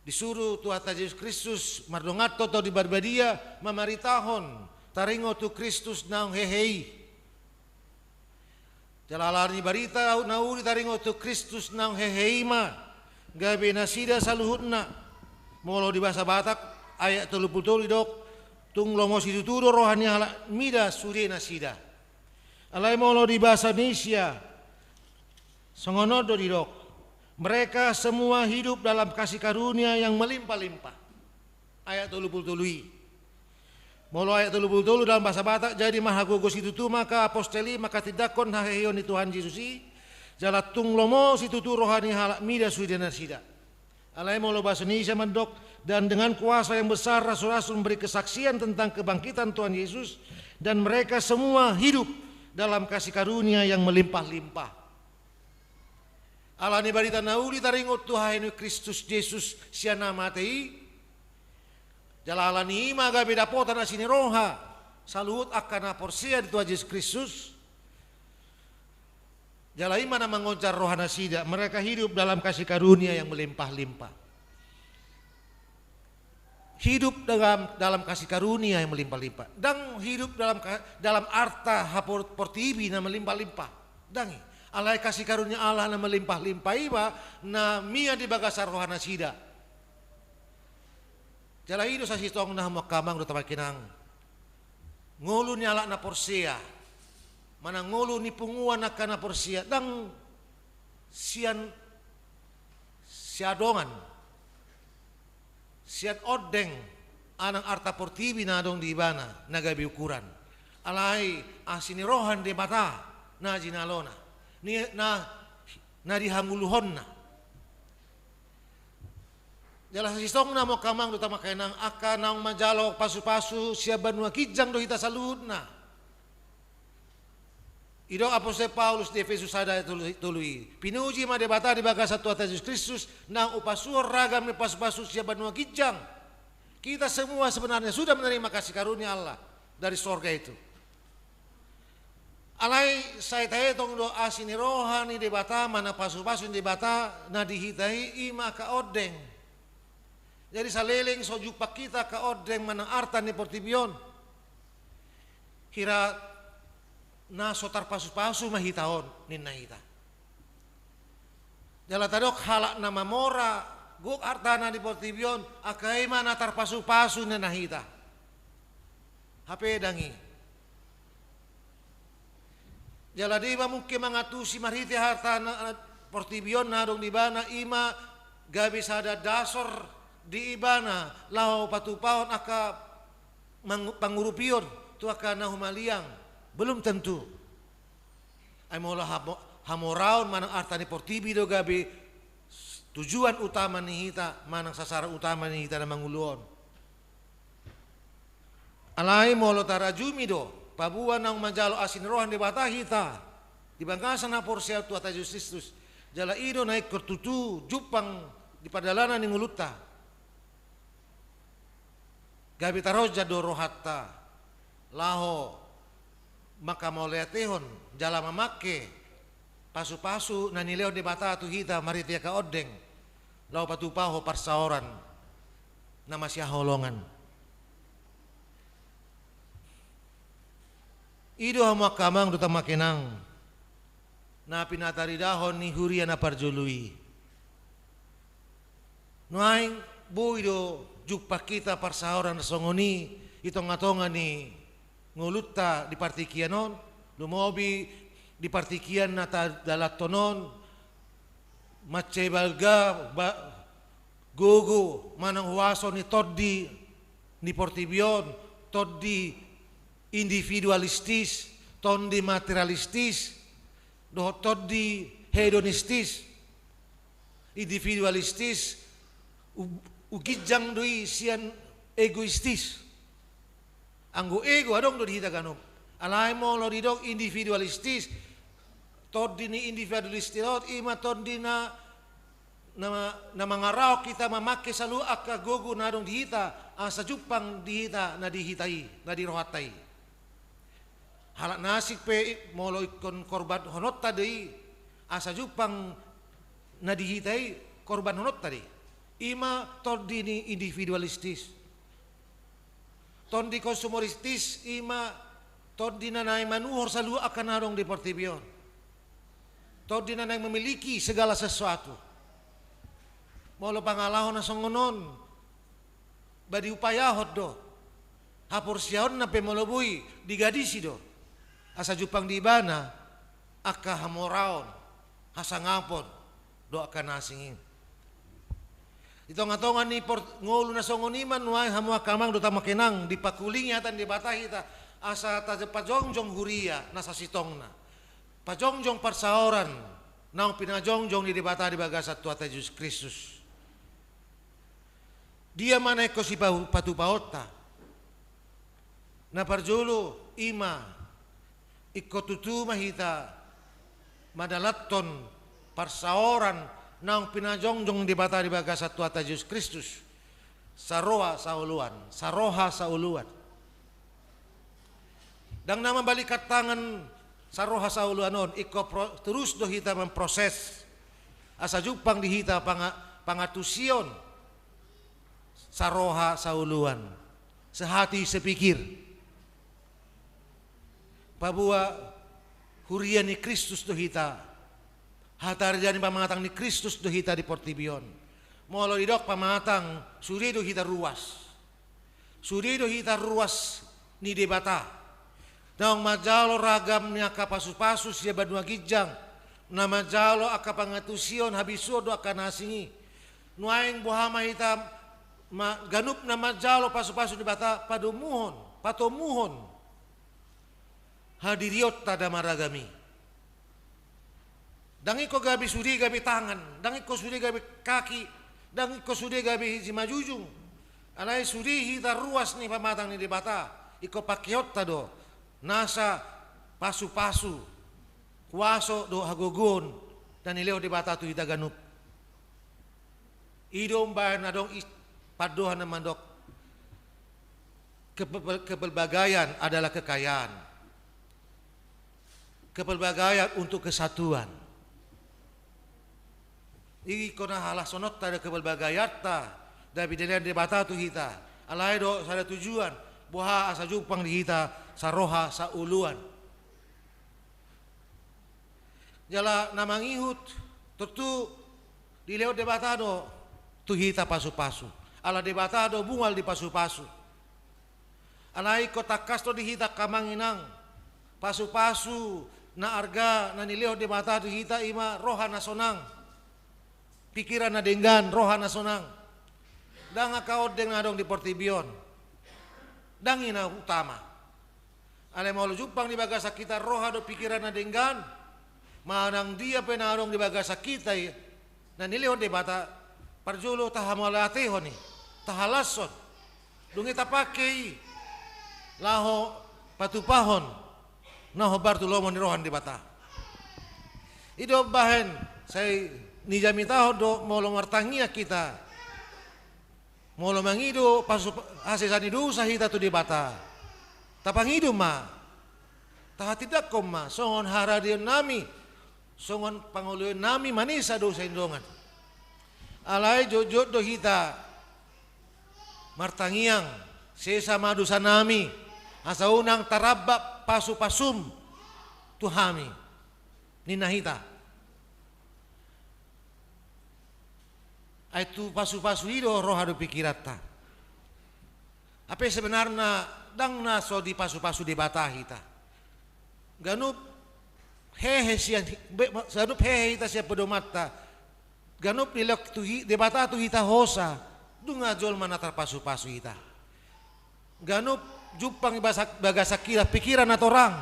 Disuru Tuhanta Jesus Kristus mardongan Tondi Parbadia mamaritahon taringot tu Kristus naung hehe i. Jala ala ni barita na uli taringot tu Kristus naung hehe i ma gabe nasida saluhutna. Molo di bahasa Batak, ayat tolu pulu tolu didok, tung lomo situtu do roha ni halak mida sude nasida. Alai molo di bahasa Indonesia, songon on do didok, mereka semua hidup dalam kasih karunia yang melimpah-limpah. Ayat tolu pulu tolu i. Molo ayat tolu pulu tolu dalam bahasa Batak, jadi marhagogo situtu ma angka apostel i manghatindanghon haheheon ni Tuhan Jesus i, jala tung lomo situtu roha ni halak mida sude nasida. Alai molo bahasa Indonesia mandok, dan dengan kuasa yang besar rasul-rasul memberi kesaksian tentang kebangkitan Tuhan Yesus, dan mereka semua hidup dalam kasih karunia yang melimpah-limpah. Ala ni barita na uli taringot tu haheheon ni Kristus Jesus sian na mate i, jala ala ni i ma gabe dapotan asi ni roha saluhut angka na porsea di Tuhan Jesus Kristus. Jala i ma na mangonjar roha nasida, mereka hidup dalam kasih karunia yang melimpah-limpah. Hidup dalam, dalam kasih karunia yang melimpah-limpah. Ndang hidup dalam ka-, dalam arta hapor-, portibi na melimpah-limpah. Ndang i. Alai kasih karunia Allah na melimpah-limpah i ma na mian di bagasan roha nasida. Jala i do sasintongna, hamu angka amang dohot hamu angka inang, ngolu ni halak na porsea, manang ngolu ni punguan angka na porsea, ndang sian, sian dongan, sian ondeng, manang arta portibi na adong di ibana na gabe ukuran. Alai asi ni roha ni Debata na jinalona, ni, na, na dihangoluhonna. Jala sasintongna, hamu angka amang dohot hamu angka inang, angka naung manjalo pasu-pasu sian banua ginjang do hita saluhutna. Didok apostel Paulus di Epesus sada ayat tolu, tolu i, pinuji ma Debata di bagasan Tuhanta Jesus Kristus, naung hupasuhon ragam ni pasu-pasu sian banua ginjang. Kita semua sebenarnya sudah menerima kasih karunia Allah dari sorga itu. Alai sai taetong do asi ni roha ni Debata, manang pasu-pasu ni Debata na di hita i, i ma angka ondeng. Jadi saleleng so jumpang hita angka ondeng manang arta ni portibi on, hira na so tarpasu-pasu ma hita on, ninna hita. Jala tadok halak na mamora gok artana di portibi on, angka i ma na tarpasu-pasu, ninna hita. Hape ndang i. Jala dia ma mungkin mangantusi marhite harta na, portibi on na adong di ibana, i ma gabe sada dasor di ibana laho patupahon angka mang-, pangurupion tu angka na humaliang. Belum tentu. Ai molo hamo-, hamoraon manang arta ni portibi do gabe tujuan utama ni hita manang sasaran utama ni hita na mangolu on. Alai molo tarajumi do paboa naung manjalo asi ni roha ni Debata hita di bagasan na porsea tu Tuhanta Jesus Kristus, jala i do na ingkon tutu jumpang di pardalanan ni ngolunta. Gabe tarhojak do rohanta laho mangkamauliatehon jala mamangke pasu-pasu na nilehon Debata tu hita marhite angka ondeng, laho patupahon parsaoran na masihaholongan. I do, hamu angka amang dohot hamu angka inang, na pinataridahon ni huria na parjolo i. Nuaeng boi do jumpang hita parsaoran songon i di tonga-tonga ni ngolunta di partingkian on, lumobi di partingkian na tadalanhon on, mansai balga ba-, gogo manang huaso ni tondi ni portibi on, tondi individualistis, tondi materialistis, dohot tondi hedonistis. Individualistis, u-, uginjang do i sian egoistis. Anggo ego adong do di hita ganup. Alai molo didok individualistis, tondi ni individualistis on, i ma tondi na, na, na mangarahon hita mamangke saluhut angka gogo na adong di hita, asa jumpang di hita na di hita i, na di rohanta i. Halak na asing pe i, molo ingkon korbanhononta do i, asa jumpang na di hita i, korbanhononta do i. I ma tondi ni individualistis. Tondi konsumeristis i ma tondi na naeng manuhor saluhut angka na adong di portibi on. Tondi na naeng memiliki segala sesuatu. Molo pangalaho na songon on, ba diupayahon do. Haporseaonna pe molo boi digadisi do. Asa jumpang di ibana angka hamoraon, hasangapon, dohot angka na asing i. Di tongatonga ni por-, ngolu na songon i ma nuaeng hamu angka amang dohot hamu angka inang, dipangkulingi hata ni Debata hita, asa tapajongjong huria na sasintongna. Pajongjong parsaoran naung pinajongjong ni Debata di bagasan Tuhanta Jesus Kristus. Dia ma na ingkon sipatupaonta? Na parjolo i ma, ingkon tutu ma hita mandalanhon parsaoran naung pinajongjong Debata di bagasan Tuhanta Jesus Kristus. Saroha saoloan, saroha saoloan. Ndang na mambalikkan tangan saroha saoloan on, ingkon pro-, torus do hita memproses. Asa jumpang di hita panga-, pangantusion saroha saoloan. Sehati sepikir. Paboa huria ni Kristus do hita. Hatarida ni pamatang ni Kristus do hita di portibi on. Molo didok pamatang, sude do hita ruas. Sude do hita ruas ni Debata. Naung manjalo ragam ni angka pasupasu sian banua ginjang. Na manjalo angka pangantusion, habisuhon dohot angka na asing i. Nuaeng boha ma hita ma-, ganup na manjalo pasupasu ni Debata, padomuhon, patomuhon hadirionta na maragam i. Ndang ingkon gabe sude gabe tangan, ndang ingkon sude gabe kaki, ndang ingkon sude gabe simanjujung. Alai sude hita ruas ni pamatang ni Debata, ingkon pakeonta do nasa pasupasu, kuaso dohot hagogoon na nilehon Debata tu hita ganup. I do umbahen adong is-, pandohan na mandok, kepel-, kepelbagaian adalah kekayaan. Kepelbagaian untuk kesatuan. Ingkon na halashononta do kepelbagaianta, na pinilehon Debata tu hita. Alai do sada tujuan, boha asa jumpang di hita saroha saoloan. Jala na mangihut, tontu dilehon Debata do tu hita pasupasu. Ala Debata do mual di pasupasu. Alai ingkon tangkas do di hita angka amang inang, pasupasu na arga na nilehon Debata tu hita i ma roha na sonang, pikiran na denggan, roha na sonang. Ndang angka ondeng na adong di portibi on. Ndang i na utama. Alai molo jumpang di bagasan hita roha dohot pikiran na denggan, manang dia pe na adong di bagasan hita i, na nilehon Debata, parjolo tahamauliatehon i, tahalashon, dung i tapake i laho patupahon na hombar tu lomo ni roha ni Debata. I do umbahen sai nijamitahon do molo martangiang hita. Molo mangido pasu-, hasesaan ni dosa hita tu Debata, tapangido ma, tahatindangkon ma songon haradeonnami, songon pangoloionnami manesa dosa ni dongan. Alai jotjot do hita martangiang, sesa ma dosanami, asa unang taramba pasupasum tu hami, ninna hita. Ai tu pasupasu i do roha dohot pikiranta. Hape sebenarna ndang na so dipasupasu Debata hita. Ganup hehe sian, be-, ganup hehe hita sian pedomanta. Ganup dilehon tu hi-, Debata tu hita hosa, nunga jolma na tarpasupasu hita. Ganup jumpang di bagasan hita pikiran na torang,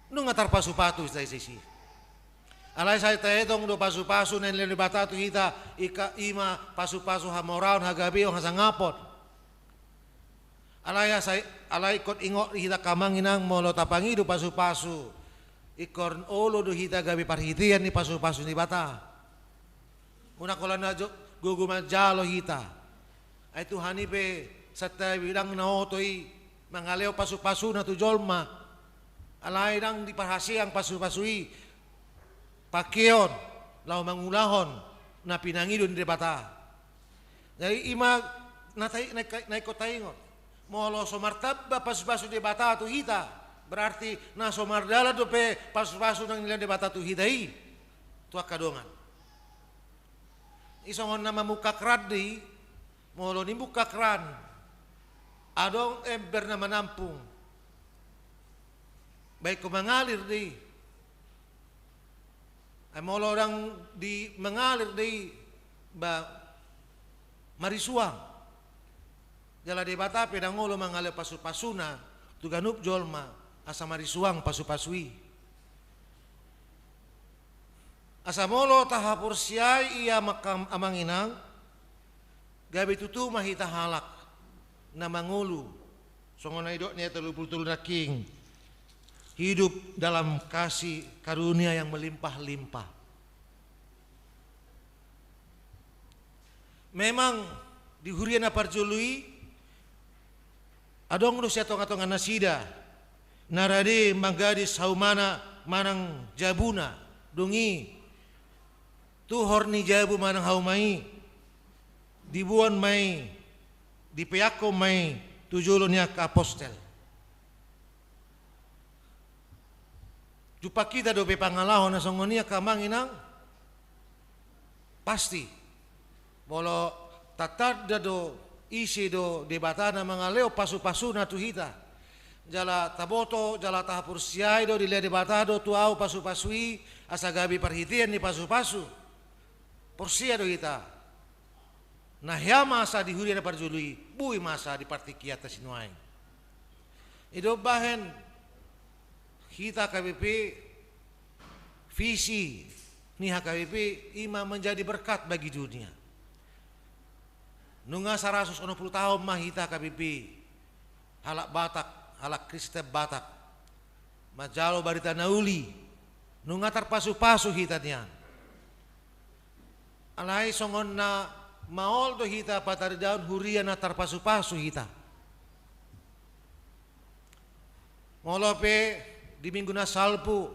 nunga tarpasupasu hita disi. Alai sai taetong do pasupasu na nilehon Debata tu hita, i ma pasupasu hamoraon, hagabeon, hasangapon. Alai sai, alai ingkon ingot hita angka amang inang, molo tapangido pasupasu, ingkon olo do hita gabe parhitean ni pasupasu ni Debata. Unang holan na jo-, gogo manjalo hita. Ai Tuhan i pe santabi ndang na oto i mangalehon pasupasuna tu jolma. Alai ndang diparhaseang pasupasu i pakeon laho mangulahon na pinangido ni Debata. Jadi ima na ta-, na, na ingkon taingot. Molo so martamba pasupasu Debata tu hita, berarti na so mardalan dope pasupasu na nilehon Debata tu hita i, tu angka dongan. Isongon na mambuka kran do i, molo nimbuka kran, adong ember na manampung, baen ho mangalir do i. Ai molo ndang di mangalir do i, ba marisuang. Jala Debata pe ndang olo mangalehon pasupasuna tu ganup jolma asa marisuang pasupasu i. Asa molo tahaporseai i, amang inang, gabe tutu ma hita halak na mangolu, songon na nidok ni ayat tolu pulu tolu nangkin, hidup dalam kasih karunia yang melimpah-limpah. Memang di huria na parjolo i adong do sian tongatonga nasida na rade manggadis haumana manang jabuna. Dung i tuhor ni jabu manang hauma i diboan ma i, dipeakhon ma i tu jolo ni angka apostel. Jumpang hita dope pangalaho na songon i, angka amang inang? Pasti. Molo tatanda do ise do Debata na mangalehon pasupasuna tu hita, jala taboto jala tahaporseai do dilehon Debata do tu ahu pasupasu i asa gabe parhitean ni pasupasu. Porsea do hita. Na hea masa di huria na parjolo i, boi masa di partingkianta sinuaeng. I do umbahen hita H K B P, visi ni H K B P ima menjadi berkat bagi dunia. Nunga saratus onom pulu taon ma hita H K B P, halak Batak, halak Kristen Batak, manjalo barita na uli, nunga tarpasupasu hita nian. Alai songon na maol do hita pataridahon huria na tarpasupasu hita. Molo pe di minggu na salpu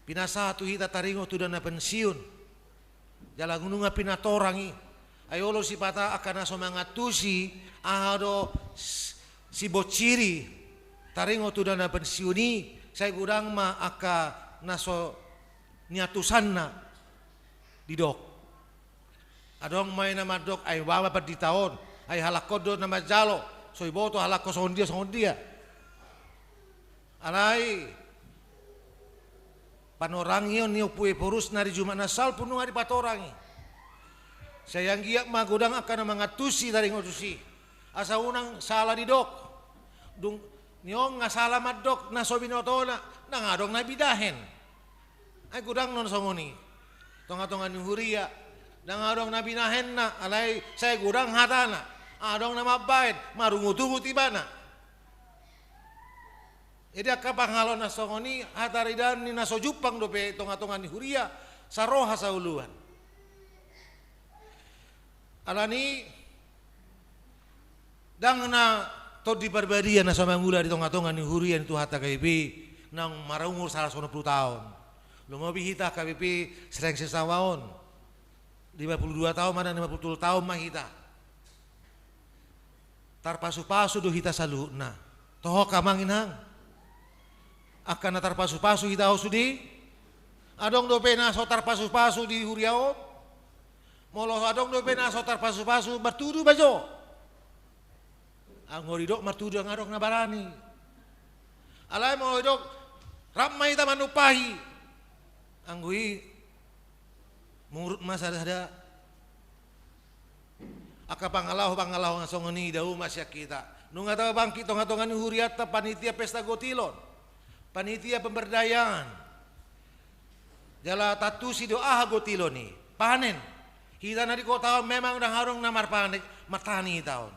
pinasahat tu hita taringot tu dana pensiun, jala nunga pinatorang i. Ai olo sipata angka na so mangantusi aha do s-, sibonsiri taringot tu dana pensiun i, sai godang ma angka na so niantusanna didok. Adong ma i na mandok, ai baba pandita on, ai halak on do na manjalo, so iboto halak on songon dia songon dia. Alai panorangion ni Ompu Ephorus na di Jumat na salpu nunga dipatorangi. Sai anggiat ma godang angka na mangantusi taringot tusi, asa unang sala didok. Dung ni on nga sala mandok na so binotona, ndang adong na binahen. Ai godang non songon i tongatonga ni huria, ndang adong na binahenna, alai sai godang hatana. Adong na mambahen, marungutungut ibana. Jadi angka pangalaho na songon i hataridaan ni na so jumpang dope tongatonga ni huria saroha saoloan. Alani ndang na Tondi Parbadia na so mangula di tongatonga ni huria ni Tuhanta H K B P naung marumur saratus onom pulu taon. Lumobi hita H K B P Serangseng Sawa on, lima pulu dua taon manang lima pulu tolu taon ma hita. Tarpasupasu do hita saluhutna. Toho angka amang inang? Angka na tarpasupasu hita on sude? Adong dope na so tarpasupasu di huria on? Molo adong dope na so tarpasupasu, martudu ma jo. Anggo didok martudu, ndang adong na barani. Alai molo didok rap ma hita manumpahi, anggo i murut ma sada-sada. Angka pangalaho-pangalaho na songon i dao ma sian hita. Nunga tabangkit tongatonga ni hurianta panitia pesta gotilon, panitia pemberdayaan. Jala tantusi do aha gotilon i? Panen. Hita na di kota on memang ndang adong na marpanen, martani hita on.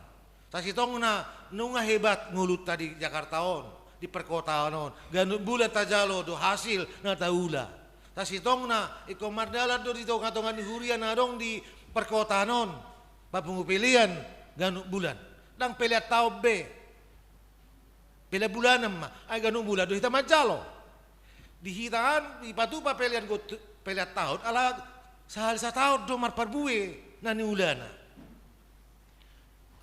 Sasintongna nunga hebat ngolunta di Jakarta on, di perkotaan on. Ganup bulan tajalo do hasil na taula. Sasintongna ingkon mardalan do di tongatonga ni huria na adong di perkotaan on papungu pelean ganup bulan. Ndang pelean taon be. Pelean bulanan ma, ai ganup bulan do hita manjalo. Di hita an dipatupa pelean got-, pelean taon ala Sahali sataon do marparbue na niulana.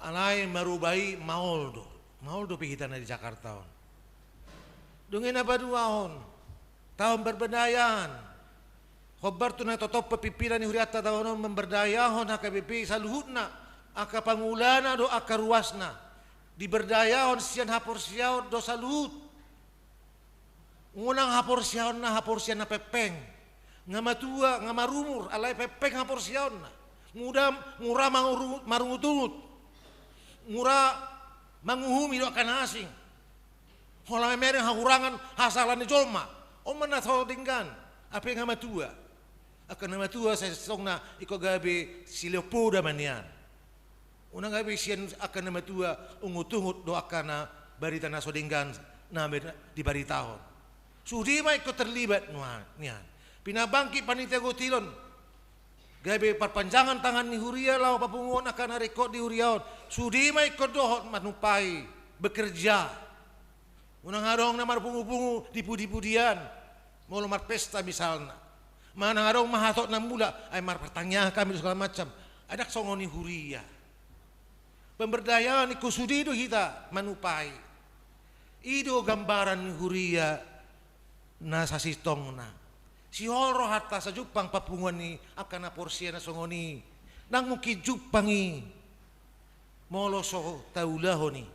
Alai maruba i maol do. Maol dope hita na di Jakarta on. Dung i na paduahon, taon parberdayaan. Hombar tu na totop pe pimpinan ni hurianta taon on mamberdayahon H K B P saluhutna, angka pangulana dohot angka ruasna. Diberdayahon sian haporseaon do saluhut. Unang haporseaonna haporseaon na pengpeng. Nga matua, nga marumur, alai pengpeng haporseaonna. Muda, mura manguru-, marungutungut. Mura manguhumi dohot angka na asing. Holan mamereng hahurangan hasala ni jolma. On ma na so denggan. Hape nga matua. Angka na matua sasintongna ingkon gabe silehon poda ma nian. Unang gabe sian angka na matua ungutungut do angka na barita na so denggan na ber-, dibaritahon. Sude ma ingkon terlibat nuaeng nian. Pinabangkit panitia gotilon. Gabe parpanjangan tangan ni huria laho papunguhon angka na ringkot di huria on. Sude ma ingkon dohot manumpahi, bekerja. Unang adong na marpungupungu di pudipudian. Molo marpesta misalna. Manang adong ma hatop na mulak, ai marpartangiangan hami do segala macam. Ai ndang songon i huria. Pemberdayaan ingkon sude do hita manumpahi. I do gambaran ni huria na sasintongna. Sihol rohanta sajumpang papunguan ni angka na porsea na songon i. Ndang mungkin jumpang i molo so taulahon i.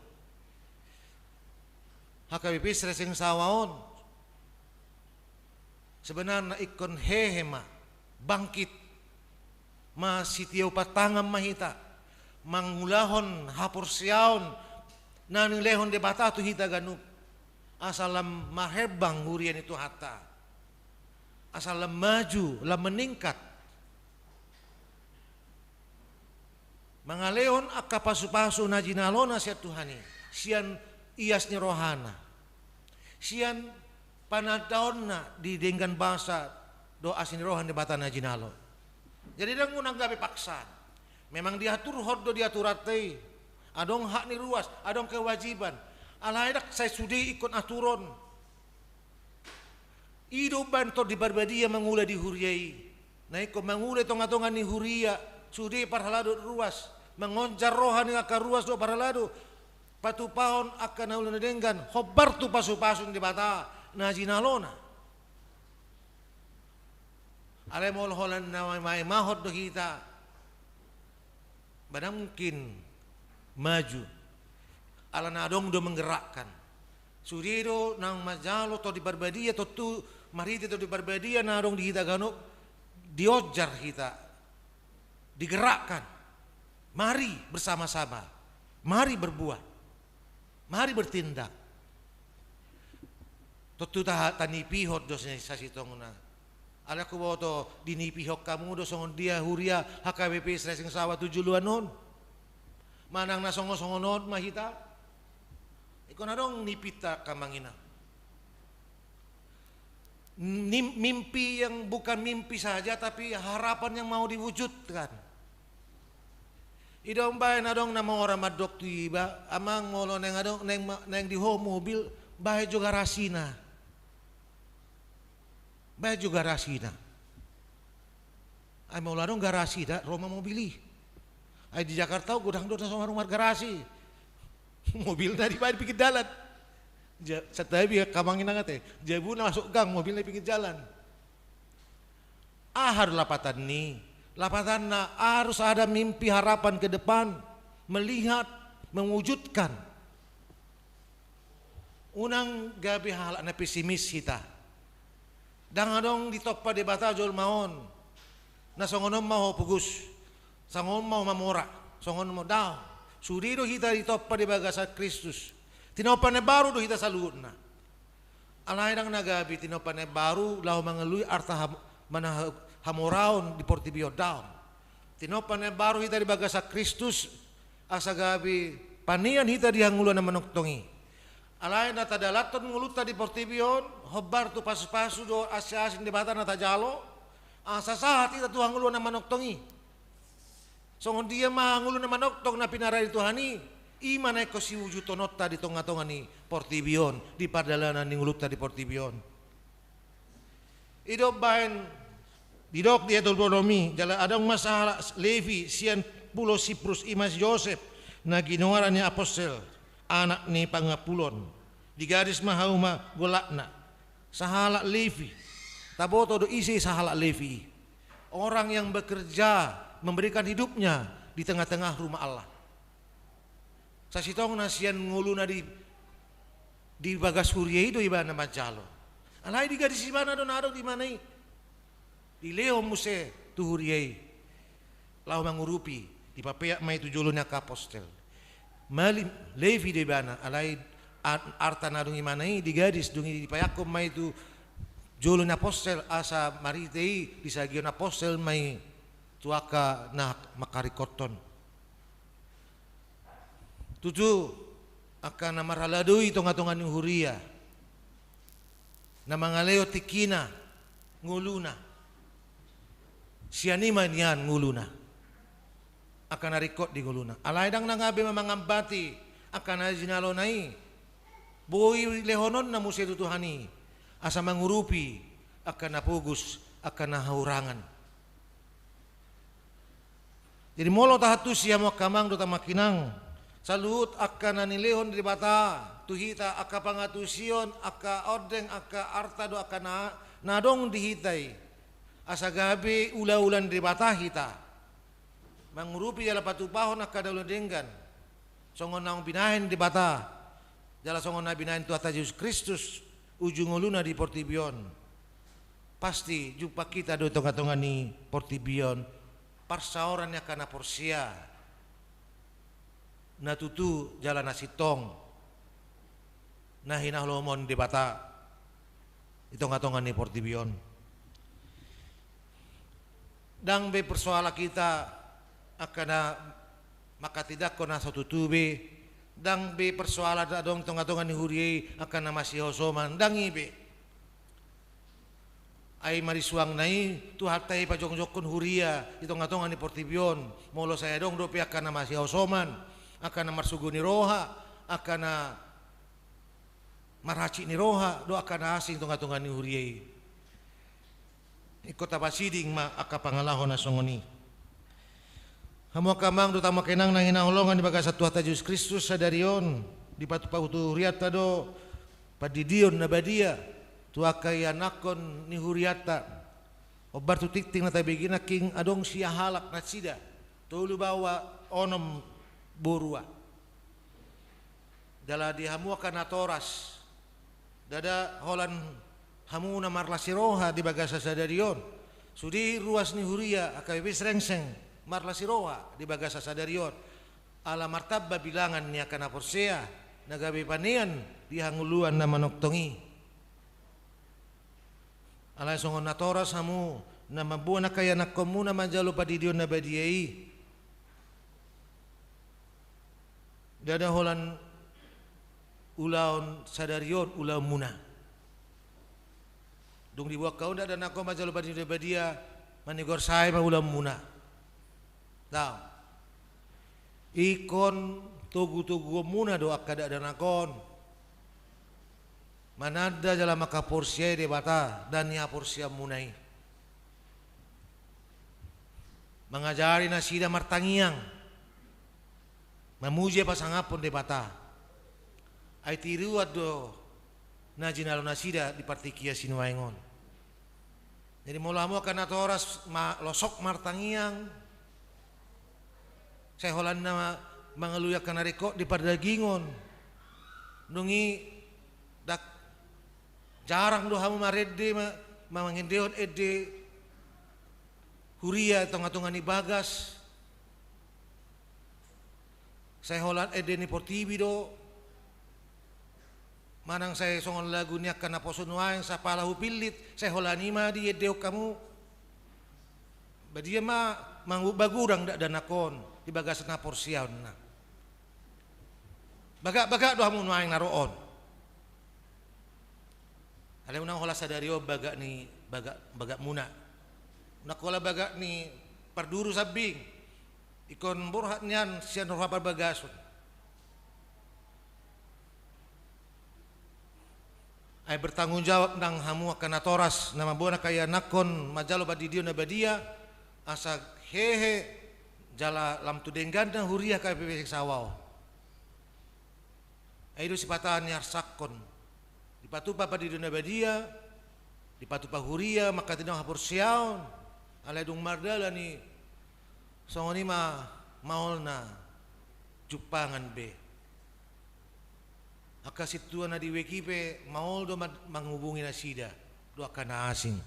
H K B P Sreseng Sawa on sebenarna ingkon hehe ma, bangkit ma, sitiopan tangan ma hita mangulahon haporseaon na nilehon Debata tu hita ganup, asa lam marhembang huria ni Tuhanta, asa lam maju, lam meningkat. Mangalehon angka pasupasu na jinalona sian Tuhan i, sian ias ni rohana, sian panandaonna di denggan basa dohot asi ni roha ni Debata na jinalo. Jadi ndang unang gabe paksaan. Memang diaturhon do di aturanta i. Adong hak ni ruas, adong kewajiban. Alai ndang sai sude ingkon aturon. I do umbahen Tondi Parbadia mangula di huria i. Na ingkon mangula i tongatonga ni huria, sude parhalado ruas, mangonjar roha ni angka ruas dohot parhalado, patupahon angka na uli na denggan, hombar tu pasupasu ni Debata na jinalona. Alai molo holan na maemaemahon do hita, ba ndang mungkin maju. Alana adong do menggerakkan. Sude do naung manjalo Tondi Parbadia, tontu marhite Tondi Parbadia na adong di hita ganup, dionjar hita, digerakkan. Mari bersama-sama, mari berbuat, mari bertindak. Tontu ta-, tanipihon do sasintongna. Alai huboto dinipihon hamu do songon dia huria H K B P Sreseng Sawa tu joloan on. Manang na songon-songon on ma hita. Ingkon adong nipinta, amang inang. Nim-, mimpi yang bukan mimpi saja, tapi harapan yang mau diwujudkan. I do umbahen adong na mora mandok tu iba, amang, molo naeng adong, naeng ma-, naeng di ho mobil, bahen jo garasina. Bahen jo garasina. Ai molo adong garasina, ro ma mobil i. Ai di Jakarta godang do na so adong margarasi. Mobilna dibahen di pinggir dalan. Ja-, santabi, amang inang, ate. Jabuna masuk gang, mobilna di pinggir jalan. Aha do lapatan ni? Lapatanna harus ada mimpi, harapan ke depan, melihat, mewujudkan. Unang gabe halak na pesimis hita. Ndang adong ditompa Debata jolma on. Na songon on ma ho pogos, songon on ma ho mamora, songon on ma ho, daong. Sude do hita ditompa di bagasan Kristus. Tinompa na baru do hita saluhutna. Alai ndang na gabe tinompa na baru laho mangalului arta ham-, mana ha-, hamoraon di portibi on, daong. Tinompa na baru hita di bagasan Kristus, asa gabe panean hita di hangoluan na manongtong i. Alai na tadalanhon ngolunta di portibi on, hombar tu pasupasu dohot asiasi ni Debata na tajalo, asa sahat hita tu hangoluan na manongtong i. Songon dia ma hangoluan na manongtong na pinarade ni Tuhan i, i ma na ingkon siwujutononta di tongatonga ni portibi on, di pardalanan ni ngolunta di portibi on. I do umbahen Didok di ayat tolu pulu onom i, jala adong ma sahalak Levi sian pulo Siprus, i ma si Josep, na ginoaran ni apostel, anak ni pangampulon. Digadis ma hauma golatna. Sahalak Levi. Taboto do ise sahalak Levi i. Orang yang bekerja, memberikan hidupnya di tengah-tengah rumah Allah. Sasintongna sian ngoluna di, di bagas huria i do ibana manjalo. Alai digadis ibana do na adong di ibana i. Dilehon muse tu huria i. Laho mangurupi, dipapeak ma i tu jolo ni angka apostel. Malim, Levi do ibana, alai a-, arta na adong ibana i digadis, dung i dipaeakkon ma i tu jolo ni apostel, asa marhite i disagihon apostel ma i tu angka na mangkaringkothon. Tutu, angka na marhaladoi tonga-tonga ni huria, na mangalehon tingkina, ngoluna. Sian i ma nian ngoluna. Angka na ringkot di ngoluna. Alai ndang na gabe ma mangambati angka na jinalona i. Boi lehononna muse tu Tuhan i. Asa mangurupi angka na pogos, angka na hahurangan. Jadi molo tahantusi hamu angka amang dohot amang inang, saluhut angka na nilehon Debata tu hita, angka pangantusion, angka ondeng, angka arta dohot angka na, na adong di hita i, asa gabe ulaula ni Debata hita mangurupi jala patupahon angka na ula ni denggan. Songon naung binahen Debata, jala songon na binahen Tuhanta Jesus Kristus, uju ngoluna di portibi on. Pasti jumpa hita do tonga-tonga ni portibi on, parsaoran ni angka na porsea, na tutu jala na sintong, na hinaholongan Debata di tonga-tonga ni portibi on. Ndang be persoalan hita angka na mangkatindangkon na so tutu be, ndang be persoalan adong tonga-tonga ni huria i angka na masihasoman, ndang i be. Ai marisuangna i Tuhanta i pajongjongkon huria di tonga-tonga ni portibi on, molo sai adong dope angka na masihasoman, angka na marsogo ni roha, angka na marhansit ni roha, dohot angka na asing tonga-tonga ni huria i. Ingkon tapasiding ma angka pangalaho na songon i. Hamu angka amang dohot amang inang na hinaholongan di bagasan Tuhanta Jesus Kristus, sadari on dipatupa tu hurianta do pandidion na badia tu angka ianakhon ni hurianta. Hombar tu tingting na tabege nangkin adong sia halak nasida, tolu baoa onom borua. Jala di hamu angka natoras, ndada holan hamu na marlas ni roha di bagasan sadari on. Sude ruas ni huria H K B P Srengseng marlas ni roha di bagasan sadari on. Ala martamba bilangan ni angka na porsea na gabe panean di hangoluan na manongtong i. Alai songon natoras hamu na mamboan angka ianakhonmuna manjalo pandidion na badia i, ndada holan ulaon sadari on ulaonmuna. Dung diboan hamu ndada anakhon manjalo pandidion na badia, manigor sae ma ulaonmuna. Tau. Ingkon togu-toguonmuna do angka dakdanak on mananda jala mangkaporseai Debata dan ni haporseaonmuna i. Mangajari nasida martangiang, mamuji pasangaphon Debata. Ai tiruan do na jinalo nasida di partingkian sinuaeng on. Jadi molo hamu angka natoras ma-, losok martangiang, sai holan na mangalului angka na ringkot di pardagingon. Dung i ndang jarang do hamu marende ma-, mangendehon ende huria tonga-tonga ni bagas. Sai holan ende ni portibi do. Manang sai songon lagu ni angka naposo nuaeng, sapala hupillit, sai holan i ma diendehon hamu. Badia ma mangu-, bagurang dakdanak on di bagasan haporseaonna. Bagak-bagak do hamu nuaeng na ro on. Alai unang holan sadari on bagak ni bagak, bagakmuna. Unang holan bagak ni parduru sambing. Ingkon borhat nian sian roha parbagason. Ai bertanggung jawab nang hamu angka natoras na mamboan angka ianakhon manjalo pandidion na badia, asa hehe jala lam tu dengganna huria K P P Sawaon. Ai do sipata ni arsakhon, dipatupa pandidion na badia, dipatupa huria manghatindanghon haporseaon, alai dung mardalan i, songon i ma maolna jumpangan be. Angka sintua na di U E K I pe maol do man-, manghubungi nasida dohot angka na asing.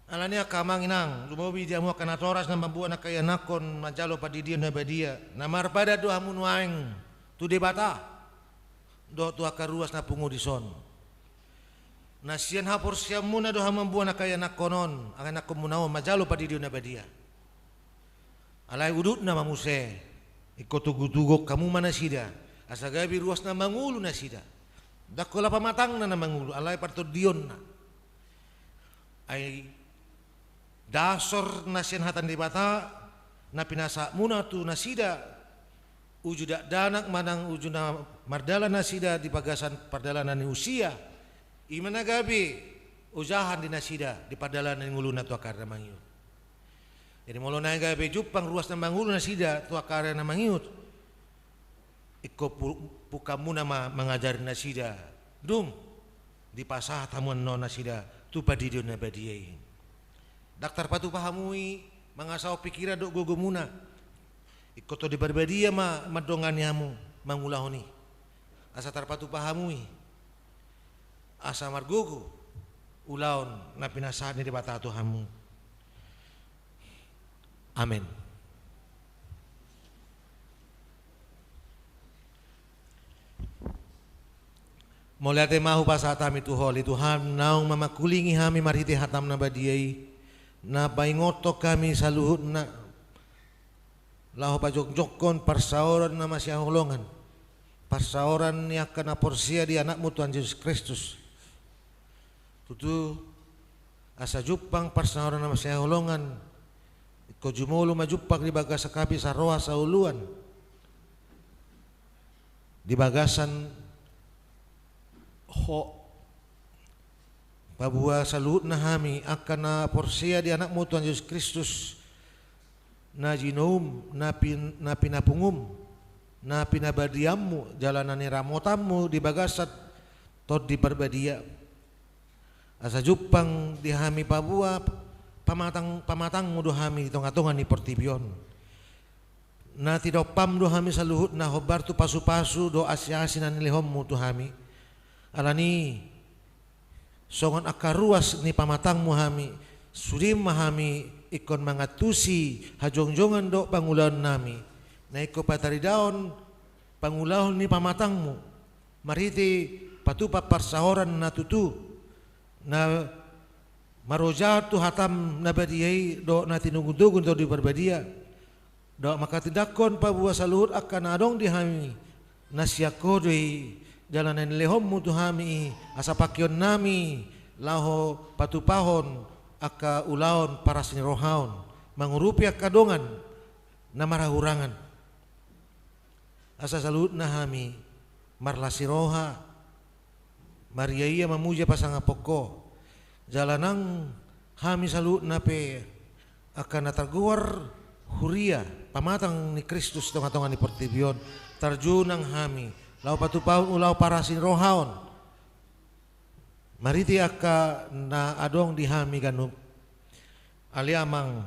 Alani angka amang inang, lumobi di hamu angka natoras na mamboan angka ianakhon manjalo pandidion na badia, na marpadan do hamu nuaeng tu Debata dohot tu angka ruas na pungu dison. Na sian haporseaonmuna do hamu mamboan angka ianakhon on, angka ianakhonmuna on manjalo pandidion na badia. Alai udutna ma muse, ingkon tugotugok hamu ma nasida, asa gabe ruas na mangolu nasida. Ndang holan pamatangna na mangolu, alai partondionna. Ai dasor na sian hata ni Debata na pinasahatmuna tu nasida, uju dakdanak manang uju na mardalan nasida di bagasan pardalanan ni usia, i ma na gabe ojahan di nasida di pardalanan ni ngoluna tu angka ari na mangihut. Jadi molo naeng gabe jumpang ruas na mangolu nasida tu angka ari na mangihut, ingkon pu-, pungkaonmuna ma mangajari nasida, dung dipasahat hamu annon nasida tu pandidion na badia i. Ndang tarpatupa hamu i mangasahon pingkiran dohot gogomuna. Ingkon Tondi Parbadia ma mandongani hamu mangulahon i. Asa tarpatupa hamu i, asa margogo ulaon na pinasahat ni Debata tu hamu. Amen. Mauliate ma hupasahat hami tu Ho ale Tuhan, naung mamangkulingi hami marhite hataM na badia i, na paingothon hami saluhutna, laho pajongjongkon parsaoran na masihaholongan, parsaoran ni angka na porsea di AnakMu Tuhan Jesus Kristus. Tutu, asa jumpang parsaoran na masihaholongan, ingkon jumolo ma jumpang di bagasan hami saroha saoloan, di bagasan Ho. Paboa saluhutna hami angka na porsea di AnakMu Tuhan Jesus Kristus, na jinoum, na pin-, na pinapungum, na pinabadianMu jala na niramotanMu di bagasan Tondi Parbadia. Asa jumpang di hami paboa pamatang, pamatangMu do hami di tongatonga ni portibi on. Na tinompaM do hami saluhutna hombar tu pasupasu dohot asiasi na nilehonMu tu hami. Alani i, songon angka ruas ni pamatangMu hami, sude ma hami ingkon mangantusi hajongjongan dohot pangulaonnami, na ingkon pataridaon pangulahon ni pamatangMu, marhite patupa parsaoran na tutu, na marojahan tu hataM na badia i dohot na tinugutugu ni Tondi Parbadia, dohot manghatindanghon paboa saluhut angka na adong di hami, na sian Ho do i, jala na nilehonMu tu hami i, asa pakeonnami laho patupahon angka ulaon parasirohaon, mangurupi angka dongan na marhahurangan. Asa saluhutna hami marlas ni roha, mariaia mamuja pasangaphon Ho, jala nang hami saluhutna pe angka na targoar huria pamatang ni Kristus tongatonga ni portibi on, tarjou nang hami laho patupahon ulaon parasirohaon, marhite angka na adong di hami ganup. Ale Amang,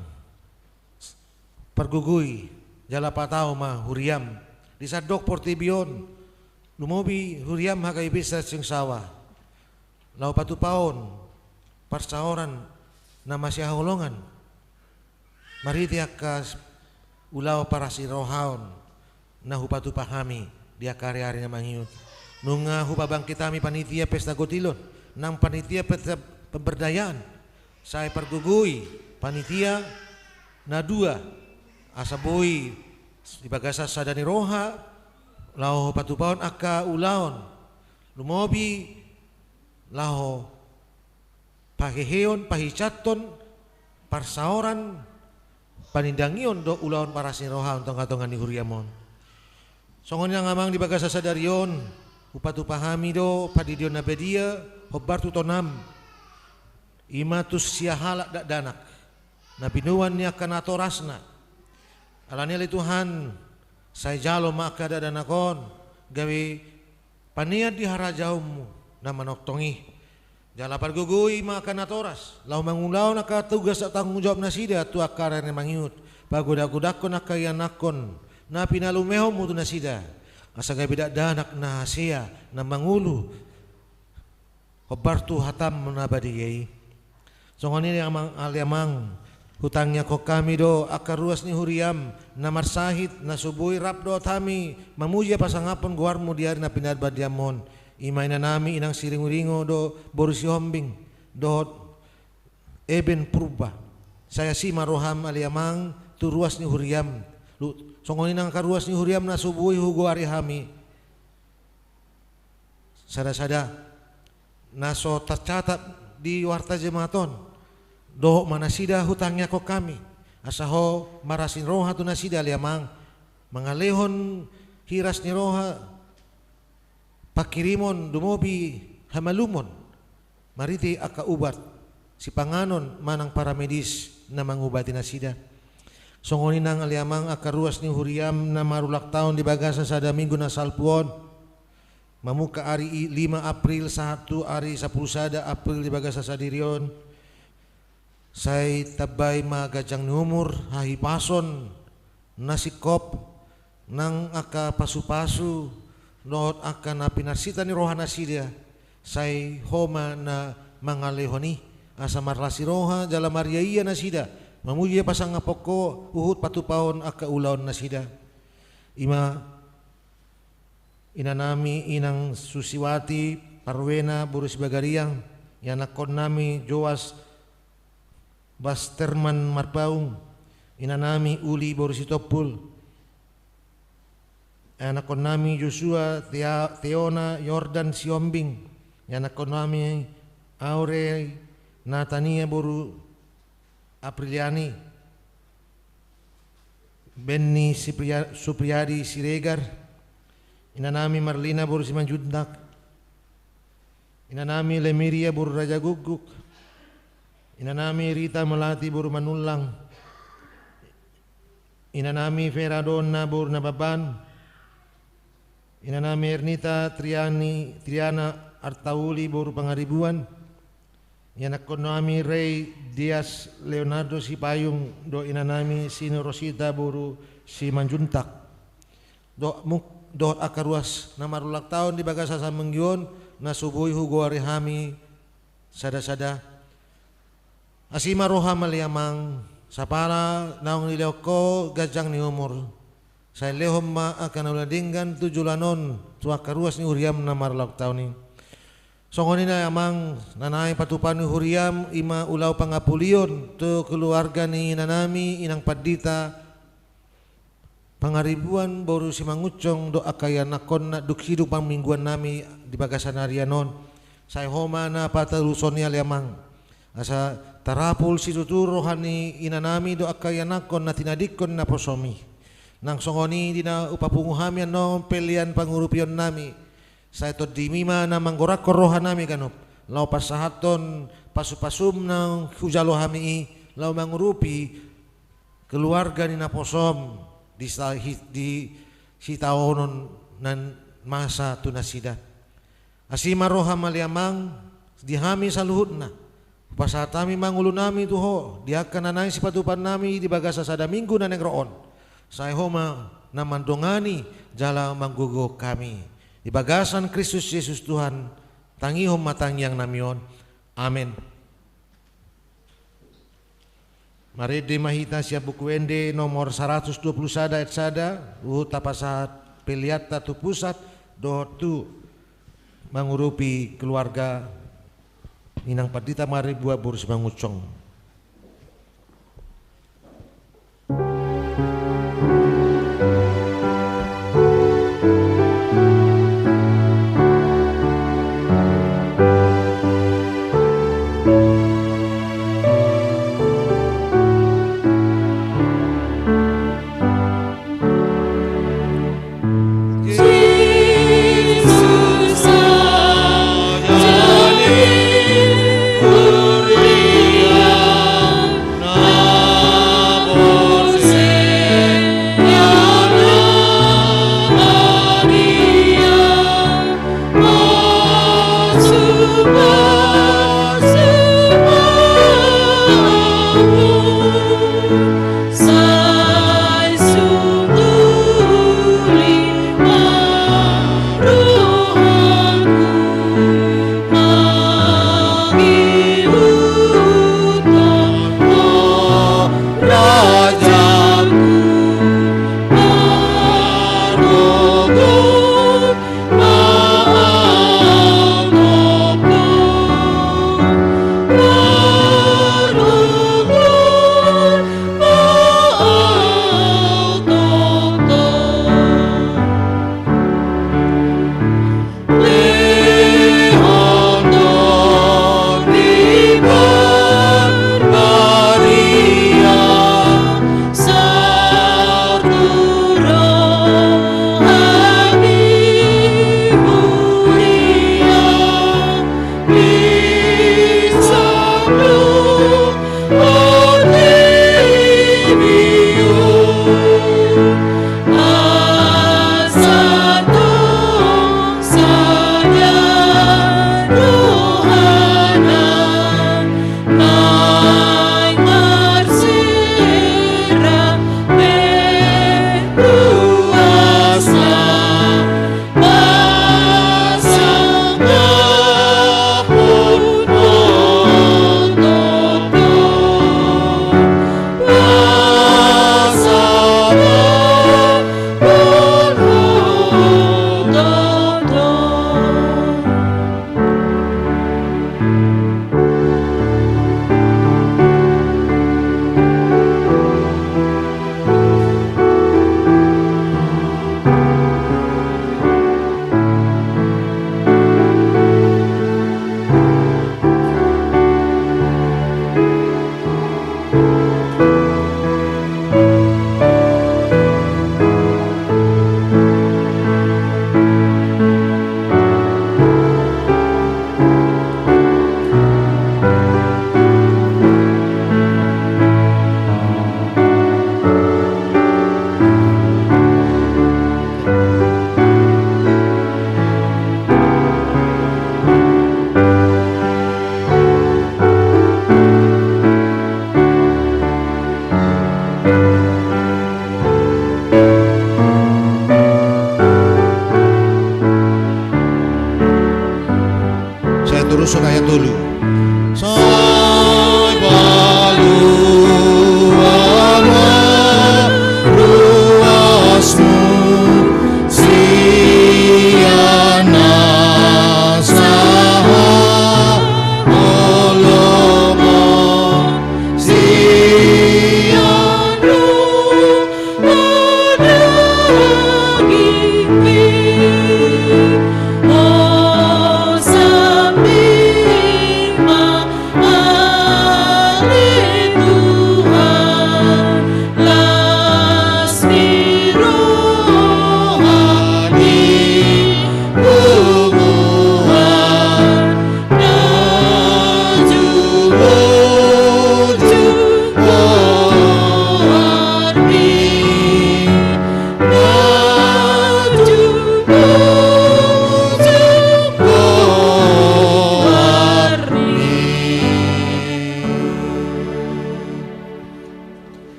pargogoi jala patau ma huriaM di sandok portibi on, lumobi huriaM H K B P Singsawa, laho patupahon parsaoran na masihaholongan, marhite angka ulaon parasirohaon na hupatupa hami di angka ariari na mangihut. Nunga hupabangkit hami panitia pesta gotilon, nang panitia pesta pemberdayaan, sai pargogoi panitia na dua, asa boi di bagasan sada ni roha laho patupahon angka ulaon, lumobi laho paheheon, pahijathon parsaoran, panindangion dohot ulaon parasirohaon tongatonga ni huriaM on. Songon i nang Amang di bagasan sadari on, Hupatupa hami do pandidion na badia hombar tu tonam, i ma tu sia halak dakdanak na binoan ni angka natorasna. Alani ale Tuhan, sai jalo ma angka dakdanak on gabe panean di harajaonmu na manongtong i. Jala pargogoi ma angka natoras laho mangulahon angka tugas tanggung jawab nasida tu angka ari na mangihut. Pagodagodangkon angka ianakhon na pinalumehonmu tu nasida, asa gabe dakdanak na hasea na mangolu hombar tu hatam na badia i. Songon i ale Amang, hutangiangkon hami do angka ruas ni huriam na marsahit na so boi rap dohot hami mamuji pasangaphon goarmu di ari na pinarbandianmu on. I ma inanami inang Siringuringo dohot boru Sihombing dohot Eben Purba. Sai asi ma roham ale Amang tu ruas ni huriam. Songon i nang angka ruas ni huriam na so boi hugoari hami sadasada na so tarcatat di warta jemaat on. Dohot ma nasida hutangiangkon hami, asa ho marlas ni roha tu nasida ale Amang, mangalehon hiras ni roha, pangkirimon, dumobi hamalumon marhite angka ubat sipanganon manang paramedis na mangubati nasida. Songon i nang ale Amang angka ruas ni huriam na marulang taon di bagasan sada minggu na salpu on. Mamungka ari i lima April sahat tu ari sampulu sada April di bagasan sadari on. Sai tambai ma ganjang ni umur, hahipason, na singkop, nang angka pasupasu dohot angka na pinarsinta ni roha nasida, sai ho ma na mangalehon i, asa marlas ni roha jala mariaia nasida mamuji pasangaphon ho huhut patupahon angka ulaon nasida. I ma inanami inang Susiwati Parwena boru Sibagariang, ianakhonnami Joas Basterman Marpaung, inanami Uli boru Sitompul, ianakhonnami Joshua, Tea-, Teona, Yordan Sihombing, ianakhonnami Aurel, Natania boru Apriliani, Benny Sipria-, Supriyadi Siregar, inanami Marlina boru Simanjuntak, inanami Lemiria boru Rajagukguk, inanami Rita Melati boru Manullang, inanami Vera Donna boru Nababan, inanami Ernita Triani, Triana Artauli boru Pangaribuan, ianakhonnami Rey Dias Leonardo Sipayung dohot inanami Sino Rosita boru Simanjuntak. Dohot muk-, dohot angka ruas na marulang taon di bagasan sada minggu on na so boi hugoari hami sadasada. Asi ma roham ale Amang, sapala naung dilehon ho ganjang ni umur. Sai lehon ma angka na ula denggan tu joloan on tu angka ruas ni huriam na marulang taon i. Songon i nang Amang, na naeng patupahon ni huriam i ma ulaon pangapulion tu keluarga ni inanami inang pandita Pangaribuan boru Simangunsong dohot angka ianakhonna dung sidung pamingguannami di bagasan arian on. Sai ho ma na pataluson i ale Amang, asa tarapul situtu roha ni inanami dohot angka ianakhon na tinadingkon naposom i. Nang songon i di na hupapungu hami annon pelean pangurupionnami, sai tondimi ma na manggorahon rohanami ganup laho pasahathon pasupasum na hujalo hami i laho mangurupi keluarga ni naposom di sa-, hi-, di sitaonon na masa tu nasida. Asi ma roham ale Amang di hami saluhutna. Hupasahat hami ma ngolunami tu Ho di angka na naeng sipatupaonnami di bagasan sada minggu na naeng ro on. Sai Ho ma na mandongani jala manggogohon hami. Di bagasan Kristus Jesus Tuhan, tangihon ma tangiangnami on. Amen. Marende ma hita sian Buku Ende nomor saratus dua pulu sada ayat sada, huhut tapasahat peleanta tu pusat dohot tu mangurupi keluarga ni inang pandita Pangaribuan boru Simangunsong.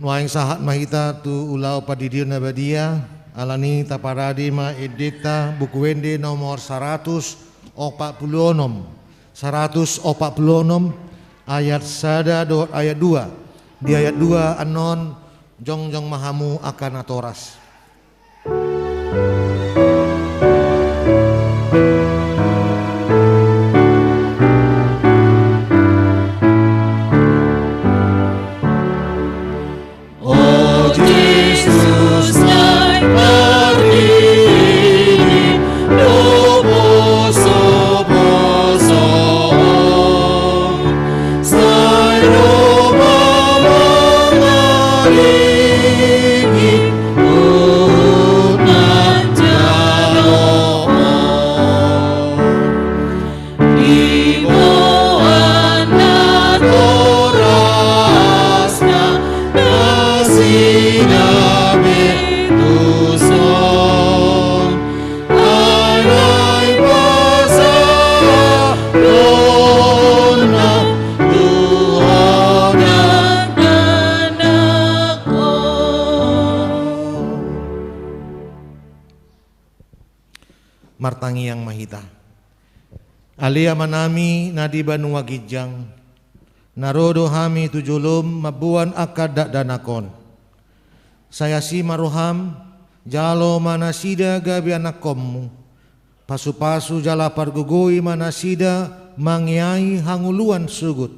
Nuaeng sahat ma hita tu ulaon pandidion na badia, alani taparade ma endenta Buku Ende nomor saratus opat pulu onom, saratus opat pulu onom, ayat sada dohot ayat dua. Di ayat dua annon, jongjong ma hamu angka natoras. O Jesus, nai maridi do poso-poso on, sai do Ho mangalului huhut na jalo on. Diboan natorasna nasida be tuson, ai nai pasahatonna tu Ho dakdanak on. Martangiang ma hita. Ale Amanami na di banua ginjang, na ro do hami tu jolom mamboan angka dakdanak on. Sai asi ma roham, jalo ma nasida gabe anakkonmu. Pasu-pasu jala pargogoi ma nasida mangeahi hangoluan sogot.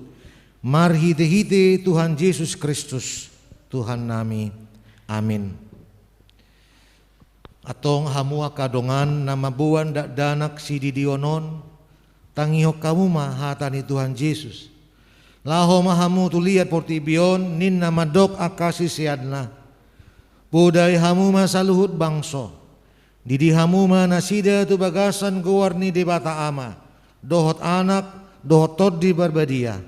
Marhite-hite Tuhan Jesus Kristus, Tuhannami. Amin. Antong hamu angka dongan na mamboan dakdanak sididion on, tangihon hamu ma hata ni Tuhan Jesus. Laho ma hamu tu liat portibi on, ninna mandok angka siseanna: Podai hamu ma saluhut bangso. Didi hamu ma nasida tu bagasan goar ni Debata Ama, dohot Anak, dohot Tondi Parbadia.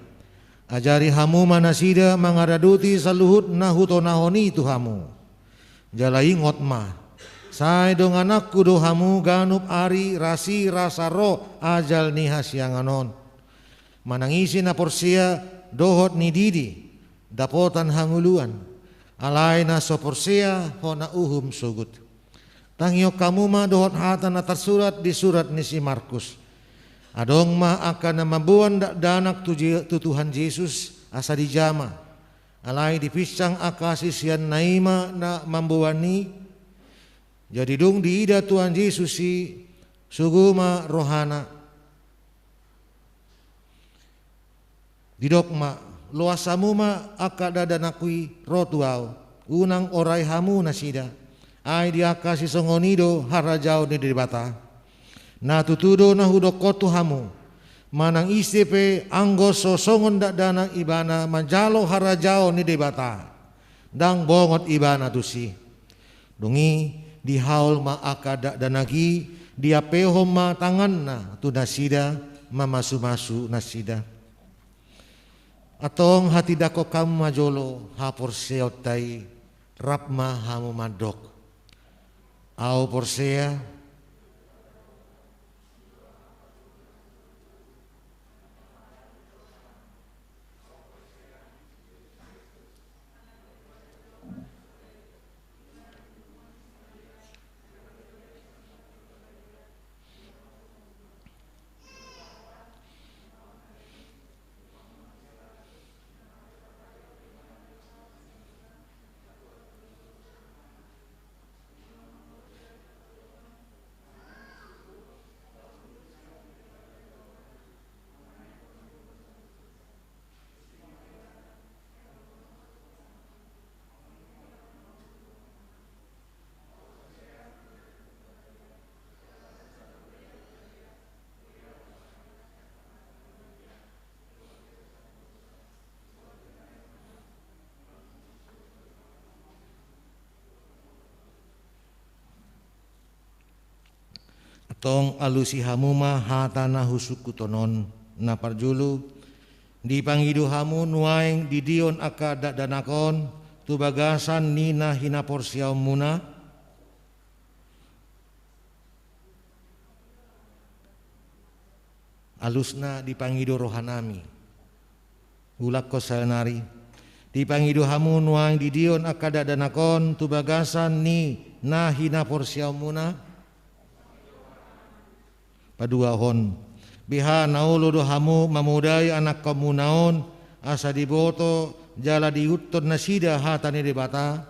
Ajari hamu ma nasida mangaradoti saluhut na hutonahon i tu hamu. Jala ingot ma, sai dongananku do hamu ganup ari, rasi rasa ro ajal ni hasiangan on. Manang ise na porsea dohot nididi, dapotan hangoluan. Alai na so porsea hona uhum sogot. Tangihon hamu ma dohot hata na tarsurat di surat ni si Markus. Adong ma angka na mamboan dakdanak tu Je-, tu Tuhan Jesus asa dijama. Alai dipinsang angka siseanna i ma na mamboan i. Jadi dung diida Tuhan Jesus i, sogo ma rohana. Didok ma: Loas hamu ma angka dakdanakku i ro tu ahu, unang orai hamu nasida. Ai di angka sisongon i do harajaon ni Debata. Na tutu do na hudokkon tu hamu: Manang ise pe anggo so songon dakdanak ibana manjalo harajaon ni Debata, ndang bongot ibana tusi. Dung i dihaol ma angka dakdanak i, diampehon ma tanganna tu nasida, mamasu-masu nasida. Antong hatindangkon hamu ma jolo haporseaonta i, rap ma hamu mandok: Ahu porsea. Antong alusi hamu ma hata na husungkuthon on. Na parjolo, dipangido hamu nuaeng didion angka dakdanak on tu bagasan ni na hinaporseaonmuna? Alusna dipangido rohanami. Ulakkon saonari. Dipangido hamu nuaeng didion angka dakdanak on tu bagasan ni na hinaporseaonmuna? Paduahon, beha na olo do hamu mamodai anakkonmuna on, asa diboto jala diihuthon nasida hata ni Debata?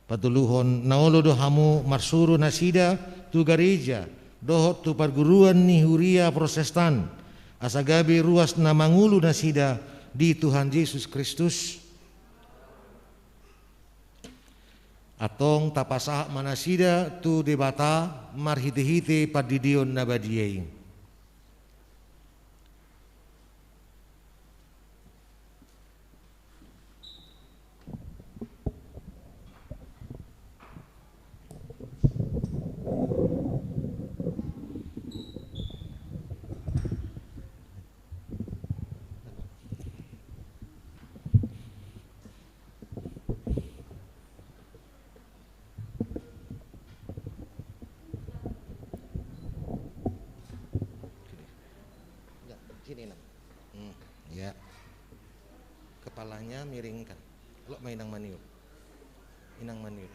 Patoluhon, na olo do hamu marsuru nasida tu gareja dohot tu parguruan ni huria Protestan, asa gabe ruas na mangolu nasida di Tuhan Jesus Kristus? Antong tapasahat ma nasida tu Debata marhitehite pandidion na badia i. Sini, Inang. Hmm, ya. Kepalanya miringkan. Lo main Inang maniup. Inang maniup.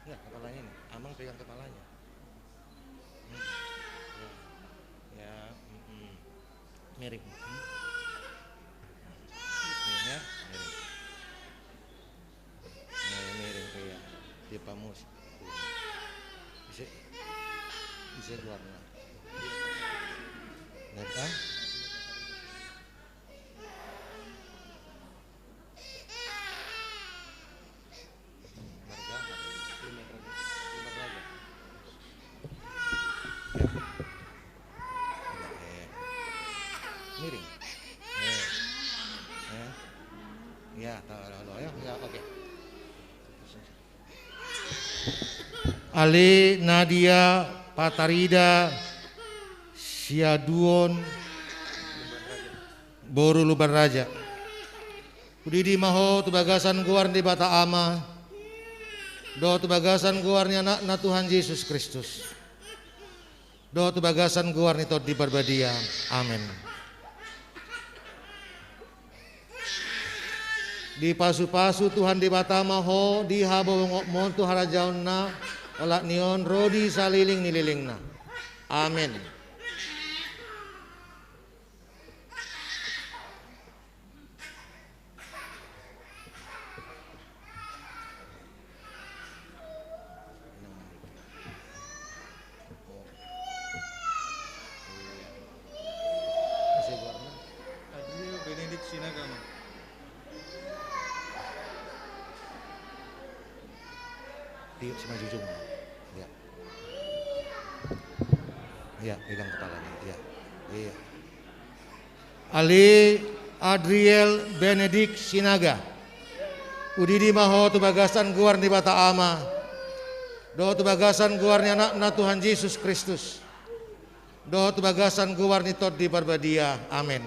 Enggak, kepalanya ini. Amang pegang kepalanya. Hmm. Ya. Ya, mm-mm. Miring. Hmm. Miring ya, miring. Nah, miring, iya. Dia pamus. Bisa, bisa keluar, nah. Nah, ah? Miring. Eh. Eh. Ya, tahu, tahu, tahu, ya, ya, oke. Ale Nadia Patarida Siaduon boru Lumban Raja. Hudidi ma ho tu bagasan goar ni Debata Ama, dohot tu bagasan goar ni Anakna Tuhan Jesus Kristus, dohot tu bagasan goar ni Tondi Parbadia. Amen. Dipasupasu Tuhan Debata ma ho di habobongotmon tu harajaonna, olat ni on ro di saleleng ni lelengna. Amen. Adria Benedict Sinaga ma. Tiup si manjujung. Ya. Ya, pegang kepalanya. Ya. Iya. Ale Adriel Benedict Sinaga. Hudidi ma ho tu bagasan goar ni Debata Ama, dohot tu bagasan goar ni Anakna Tuhan Jesus Kristus, dohot tu bagasan goar ni Tondi Parbadia. Amen.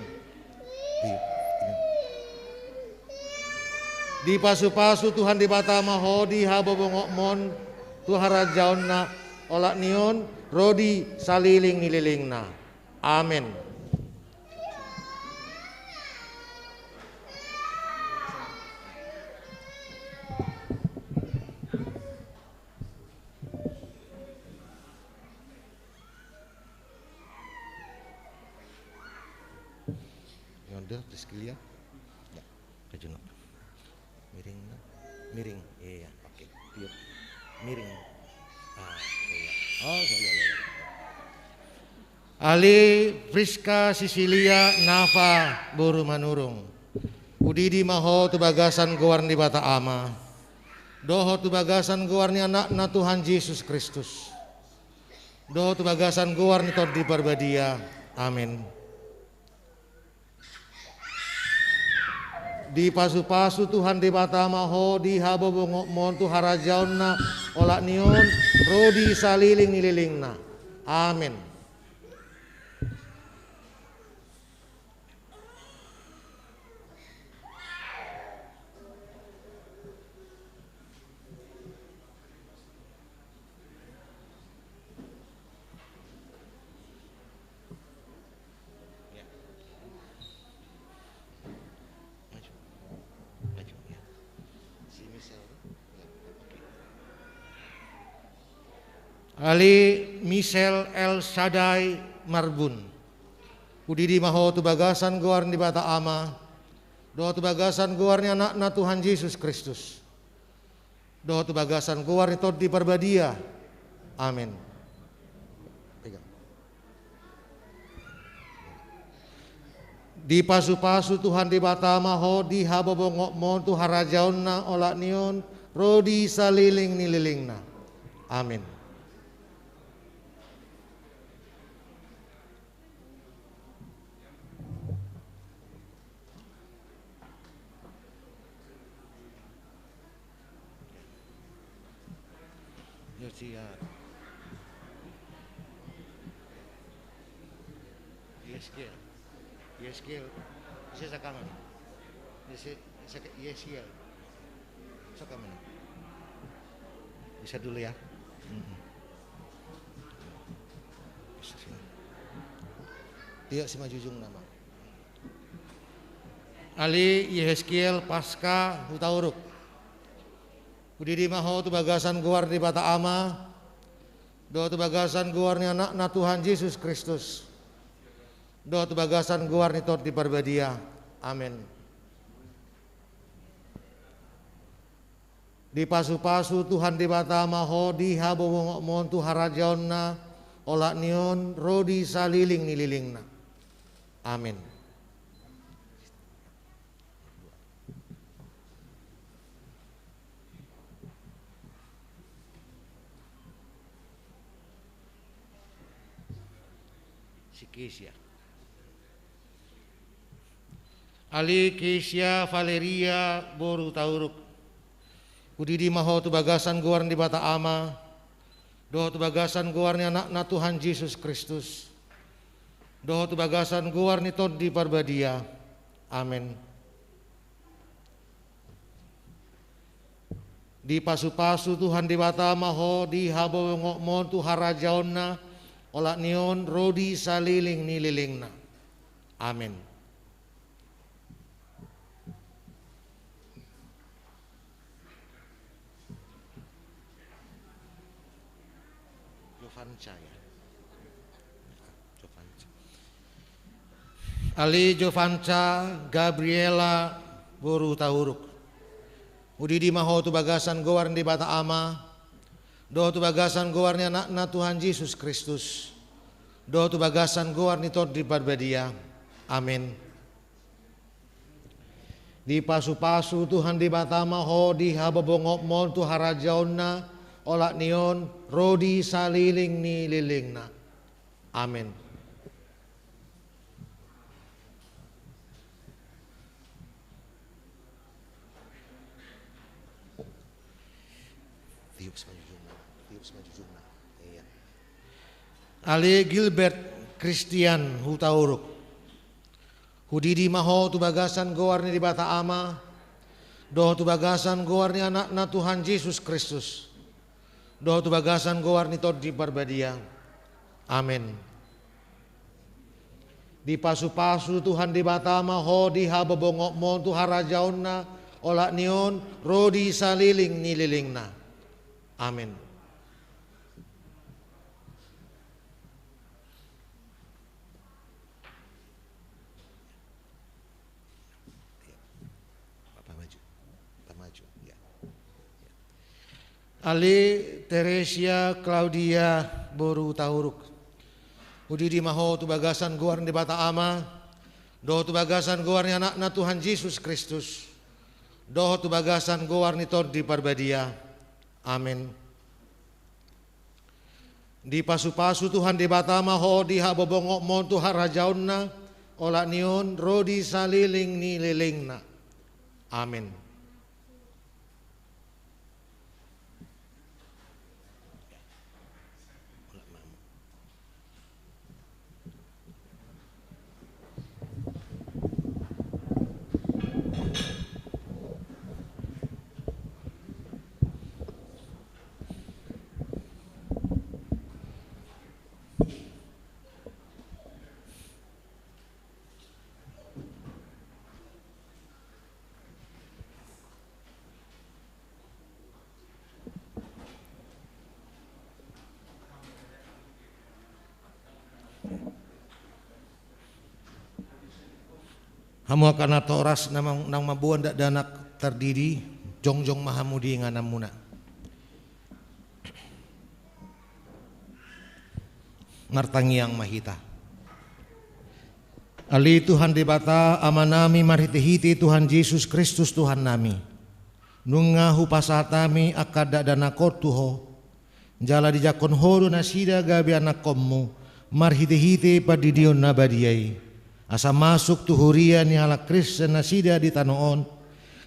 Dipasupasu Tuhan Debata ma ho di habobongotmon tu harajaonna, olat ni on ro di saleleng ni lelengna. Amen. Yonder, Priscilia. Ya, ke Juno. Miring, nah. Miring. Iya, oke. Tiup. Miring. Ah, iya. Oh, iya, iya, iya. Ale Priska Sisilia Nafa boru Manurung. Hudidi ma ho tu bagasan goar ni Debata Ama, dohot tu bagasan goar ni Anakna Tuhan Jesus Kristus, dohot tu bagasan goar ni Tondi Parbadia. Amen. Dipasupasu Tuhan Debata ma ho di habobongotmon tu harajaonna, olat ni on ro di saleleng ni lelengna. Amen. Ale Michel El Shaddai Marbun, hudidi ma ho tu bagasan goar ni Debata Ama, dohot tu bagasan goar ni Anakna Tuhan Jesus Kristus, dohot tu bagasan goar ni Tondi Parbadia. Amen. Pegang. Dipasupasu Tuhan Debata ma ho di habobongopmon tu harajaonna, olat ni on ro di saleleng ni lelengna. Amen. Yosiar. Yeskiel. Yeskiel. Bisa sakaman. Bisa, bisa ke Yeskiel. Sakaman. Bisa dulu ya. Mm-mm. Bisa sini. Dia si majujung nama. Ale Yeskiel Paska Hutauruk. Hudidi ma ho tu bagasan goar ni Debata Ama, dohot tu bagasan goar ni Anakna Tuhan Jesus Kristus, dohot tu bagasan goar ni Tondi Parbadia. Amen. Dipasupasu Tuhan Debata ma ho di habobongopmon tu harajaonna, olat ni on ro di saleleng ni lelengna. Amen. Si Kesia. Ale Kesia Valeria boru Hutauruk. Hudidi ma ho tu bagasan goar ni Debata Ama, dohot tu bagasan goar ni Anakna Tuhan Jesus Kristus, dohot tu bagasan goar ni Tondi Parbadia. Amen. Dipasupasu Tuhan Debata ma ho di habobongopmon tu harajaonna, olat ni on ro di saleleng ni lelengna. Amen. Jovanca, ya. Jovanca. Ale Jovanca Gabriela boru Hutauruk. Hudidi ma ho tu bagasan goar ni Debata Ama, dohot tu bagasan goar ni Anakna Tuhan Jesus Kristus, dohot tu bagasan goar ni Tondi Parbadia. Amen. Dipasupasu Tuhan Debata ma ho di habobongopmon tu harajaonna, olat ni on ro di saleleng ni lelengna. Amen. Tiup sama jujungna, tiup sama jujungna. Iya. Ale Gilbert Christian Hutauruk. Hudidi ma ho tu bagasan goar ni Debata Ama, dohot tu bagasan goar ni Anakna Tuhan Jesus Kristus, dohot tu bagasan goar ni Tondi Parbadia. Amen. Dipasupasu Tuhan Debata ma ho di habobongopmon tu harajaonna, olat ni on ro di saleleng ni lelengna. Amen. Pak, Pak maju. Pak maju, ya. Ya. Ale Teresia Claudia boru Hutauruk. Hudidi ma ho tu bagasan goar ni Debata Ama, dohot tu bagasan goar ni Anakna Tuhan Jesus Kristus, dohot tu bagasan goar ni Tondi Parbadia. Amen. Dipasupasu Tuhan Debata ma ho di habobongopmon tu harajaonna, olat ni on ro di saleleng ni lelengna. Amen. Hamu angka natoras na mang-, naung mamboan dakdanak tardidi, jongjong ma hamu di ingananmuna. Martangiang ma hita. Ale Tuhan Debata, Amanami, marhitehite Tuhan Jesus Kristus Tuhannami, nunga hupasahat hami angka dakdanak on tu Ho, jala dijangkon Ho do nasida gabe anakkonmu, marhitehite pandidion na badia i, asa masuk tu huria ni halak Kristen nasida di tano on,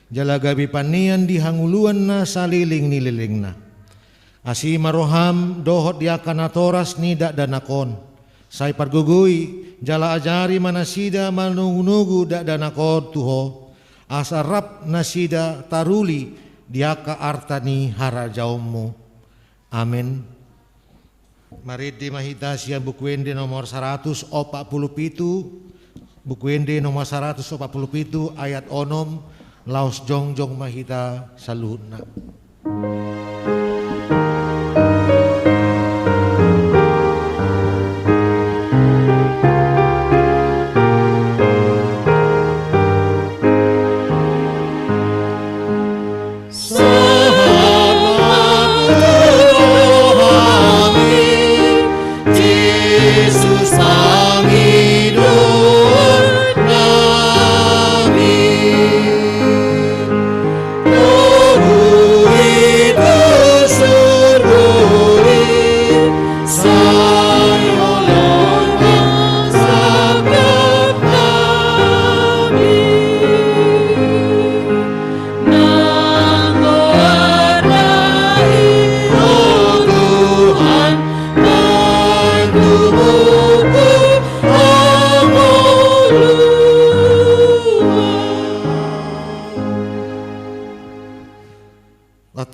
jala gabe panean di hangoluan na saleleng ni lelengna. Asi ma roham dohot di angka natoras ni dakdanak on, sai pargogoi jala ajari ma nasida manogunogu dakdanak on tu Ho, asa rap nasida taruli di angka arta ni harajaonmu. Amen. Marende ma hita sian Buku Ende nomor saratus opat pulu pitu, Buku Ende nomor saratus opat pulu pitu, ayat onom, laos jongjong ma hita saluhutna.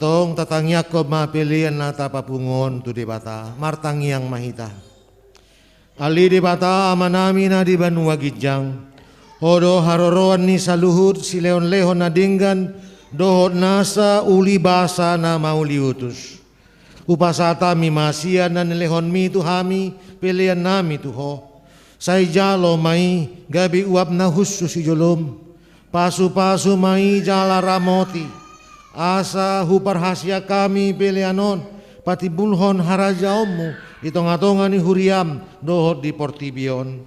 Antong tatangiangkon ma pelean na tapapungu on tu Debata, martangiang ma hita. Ale Debata Amanami na di banua ginjang, Ho do haroroan ni saluhut silehonlehon na denggan dohot nasa uli basa na mauliutus. Hupasahat hami ma sian na nilehonmi tu hami peleannami tu Ho. Sai jalo ma i gabe uap na hushus di jolom. Pasupasu ma i jala ramoti, asa huparhasiat hami pelean on patimbulhon harajaonmu di tongatonga ni huriam dohot di portibi on.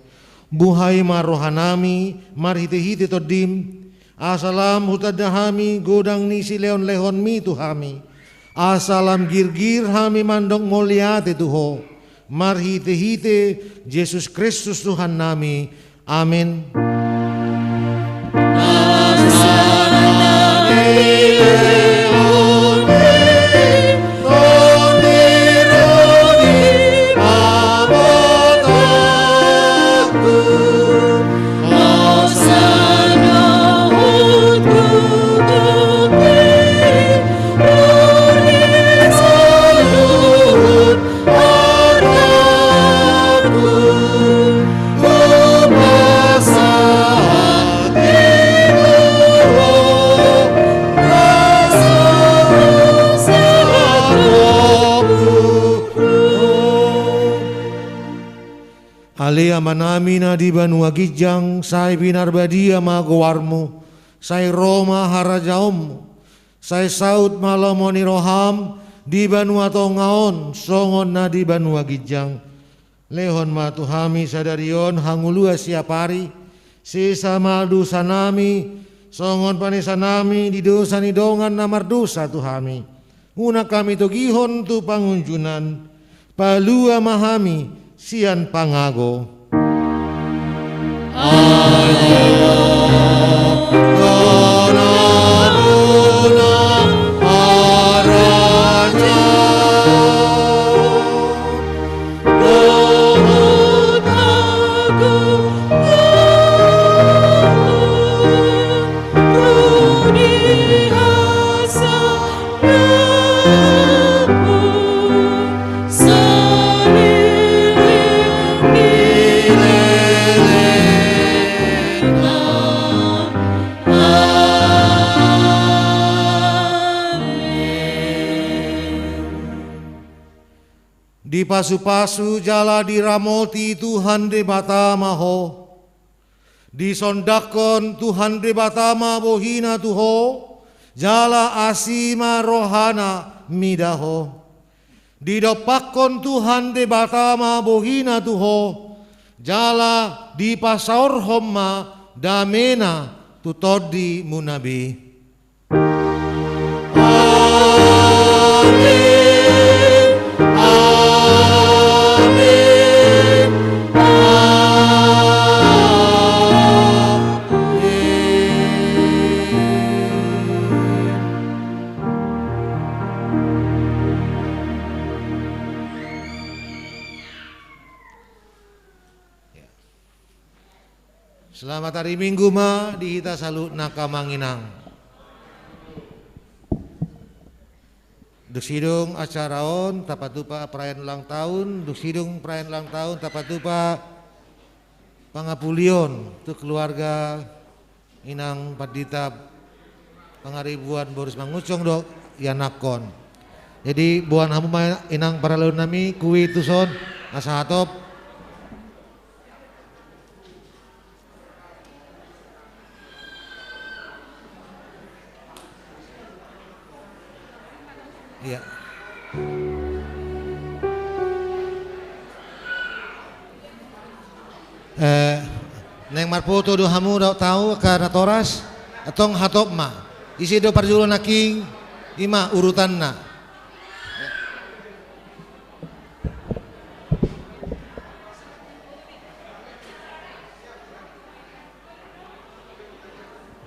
Buhai ma rohanami marhitehite Tondim, asa lam hutanda hami godang ni silehonlehonmi tu hami, asa lam girgir hami mandok mauliate tu Ho, marhitehite Jesus Kristus Tuhannami. Amen. Ale Amanami na di banua ginjang, sai pinarbadia ma goarmu, sai ro ma harajaonmu, sai saut ma lomo ni roham di banua tonga on songon na di banua ginjang. Lehon ma tu hami sadari on hangoluan siapari, sesa ma dosanami, songon panesanami di dosa ni dongan na mardosa tu hami. Unang hami togihon tu pangunjunan, palua ma hami sian pangago. Dipasupasu jala diramoti Tuhan Debata ma ho. Disondangkon Tuhan Debata ma bohina tu ho, jala asi ma rohana mida ho. Didompakkon Tuhan Debata ma bohina tu ho, jala dipasaorhon ma damena tu tondimuna be. Amen. Amen. Amen. Ya. Selamat hari Minggu ma di hita saluhutna, Amang Inang. Dung sidung acara on tapatupa perayaan ulang tahun, dung sidung perayaan ulang tahun tapatupa pangapulion tu keluarga Inang Pandita Pangaribuan boru Simangunsong dohot ianakhon. Jadi boan hamu ma, Inang parhalado nami, kuitus on asa hatop. Iya. Eh, naeng marfoto do hamu dohot au angka natoras? Antong hatop ma. Ise do parjolo nangkin? I ma urutanna.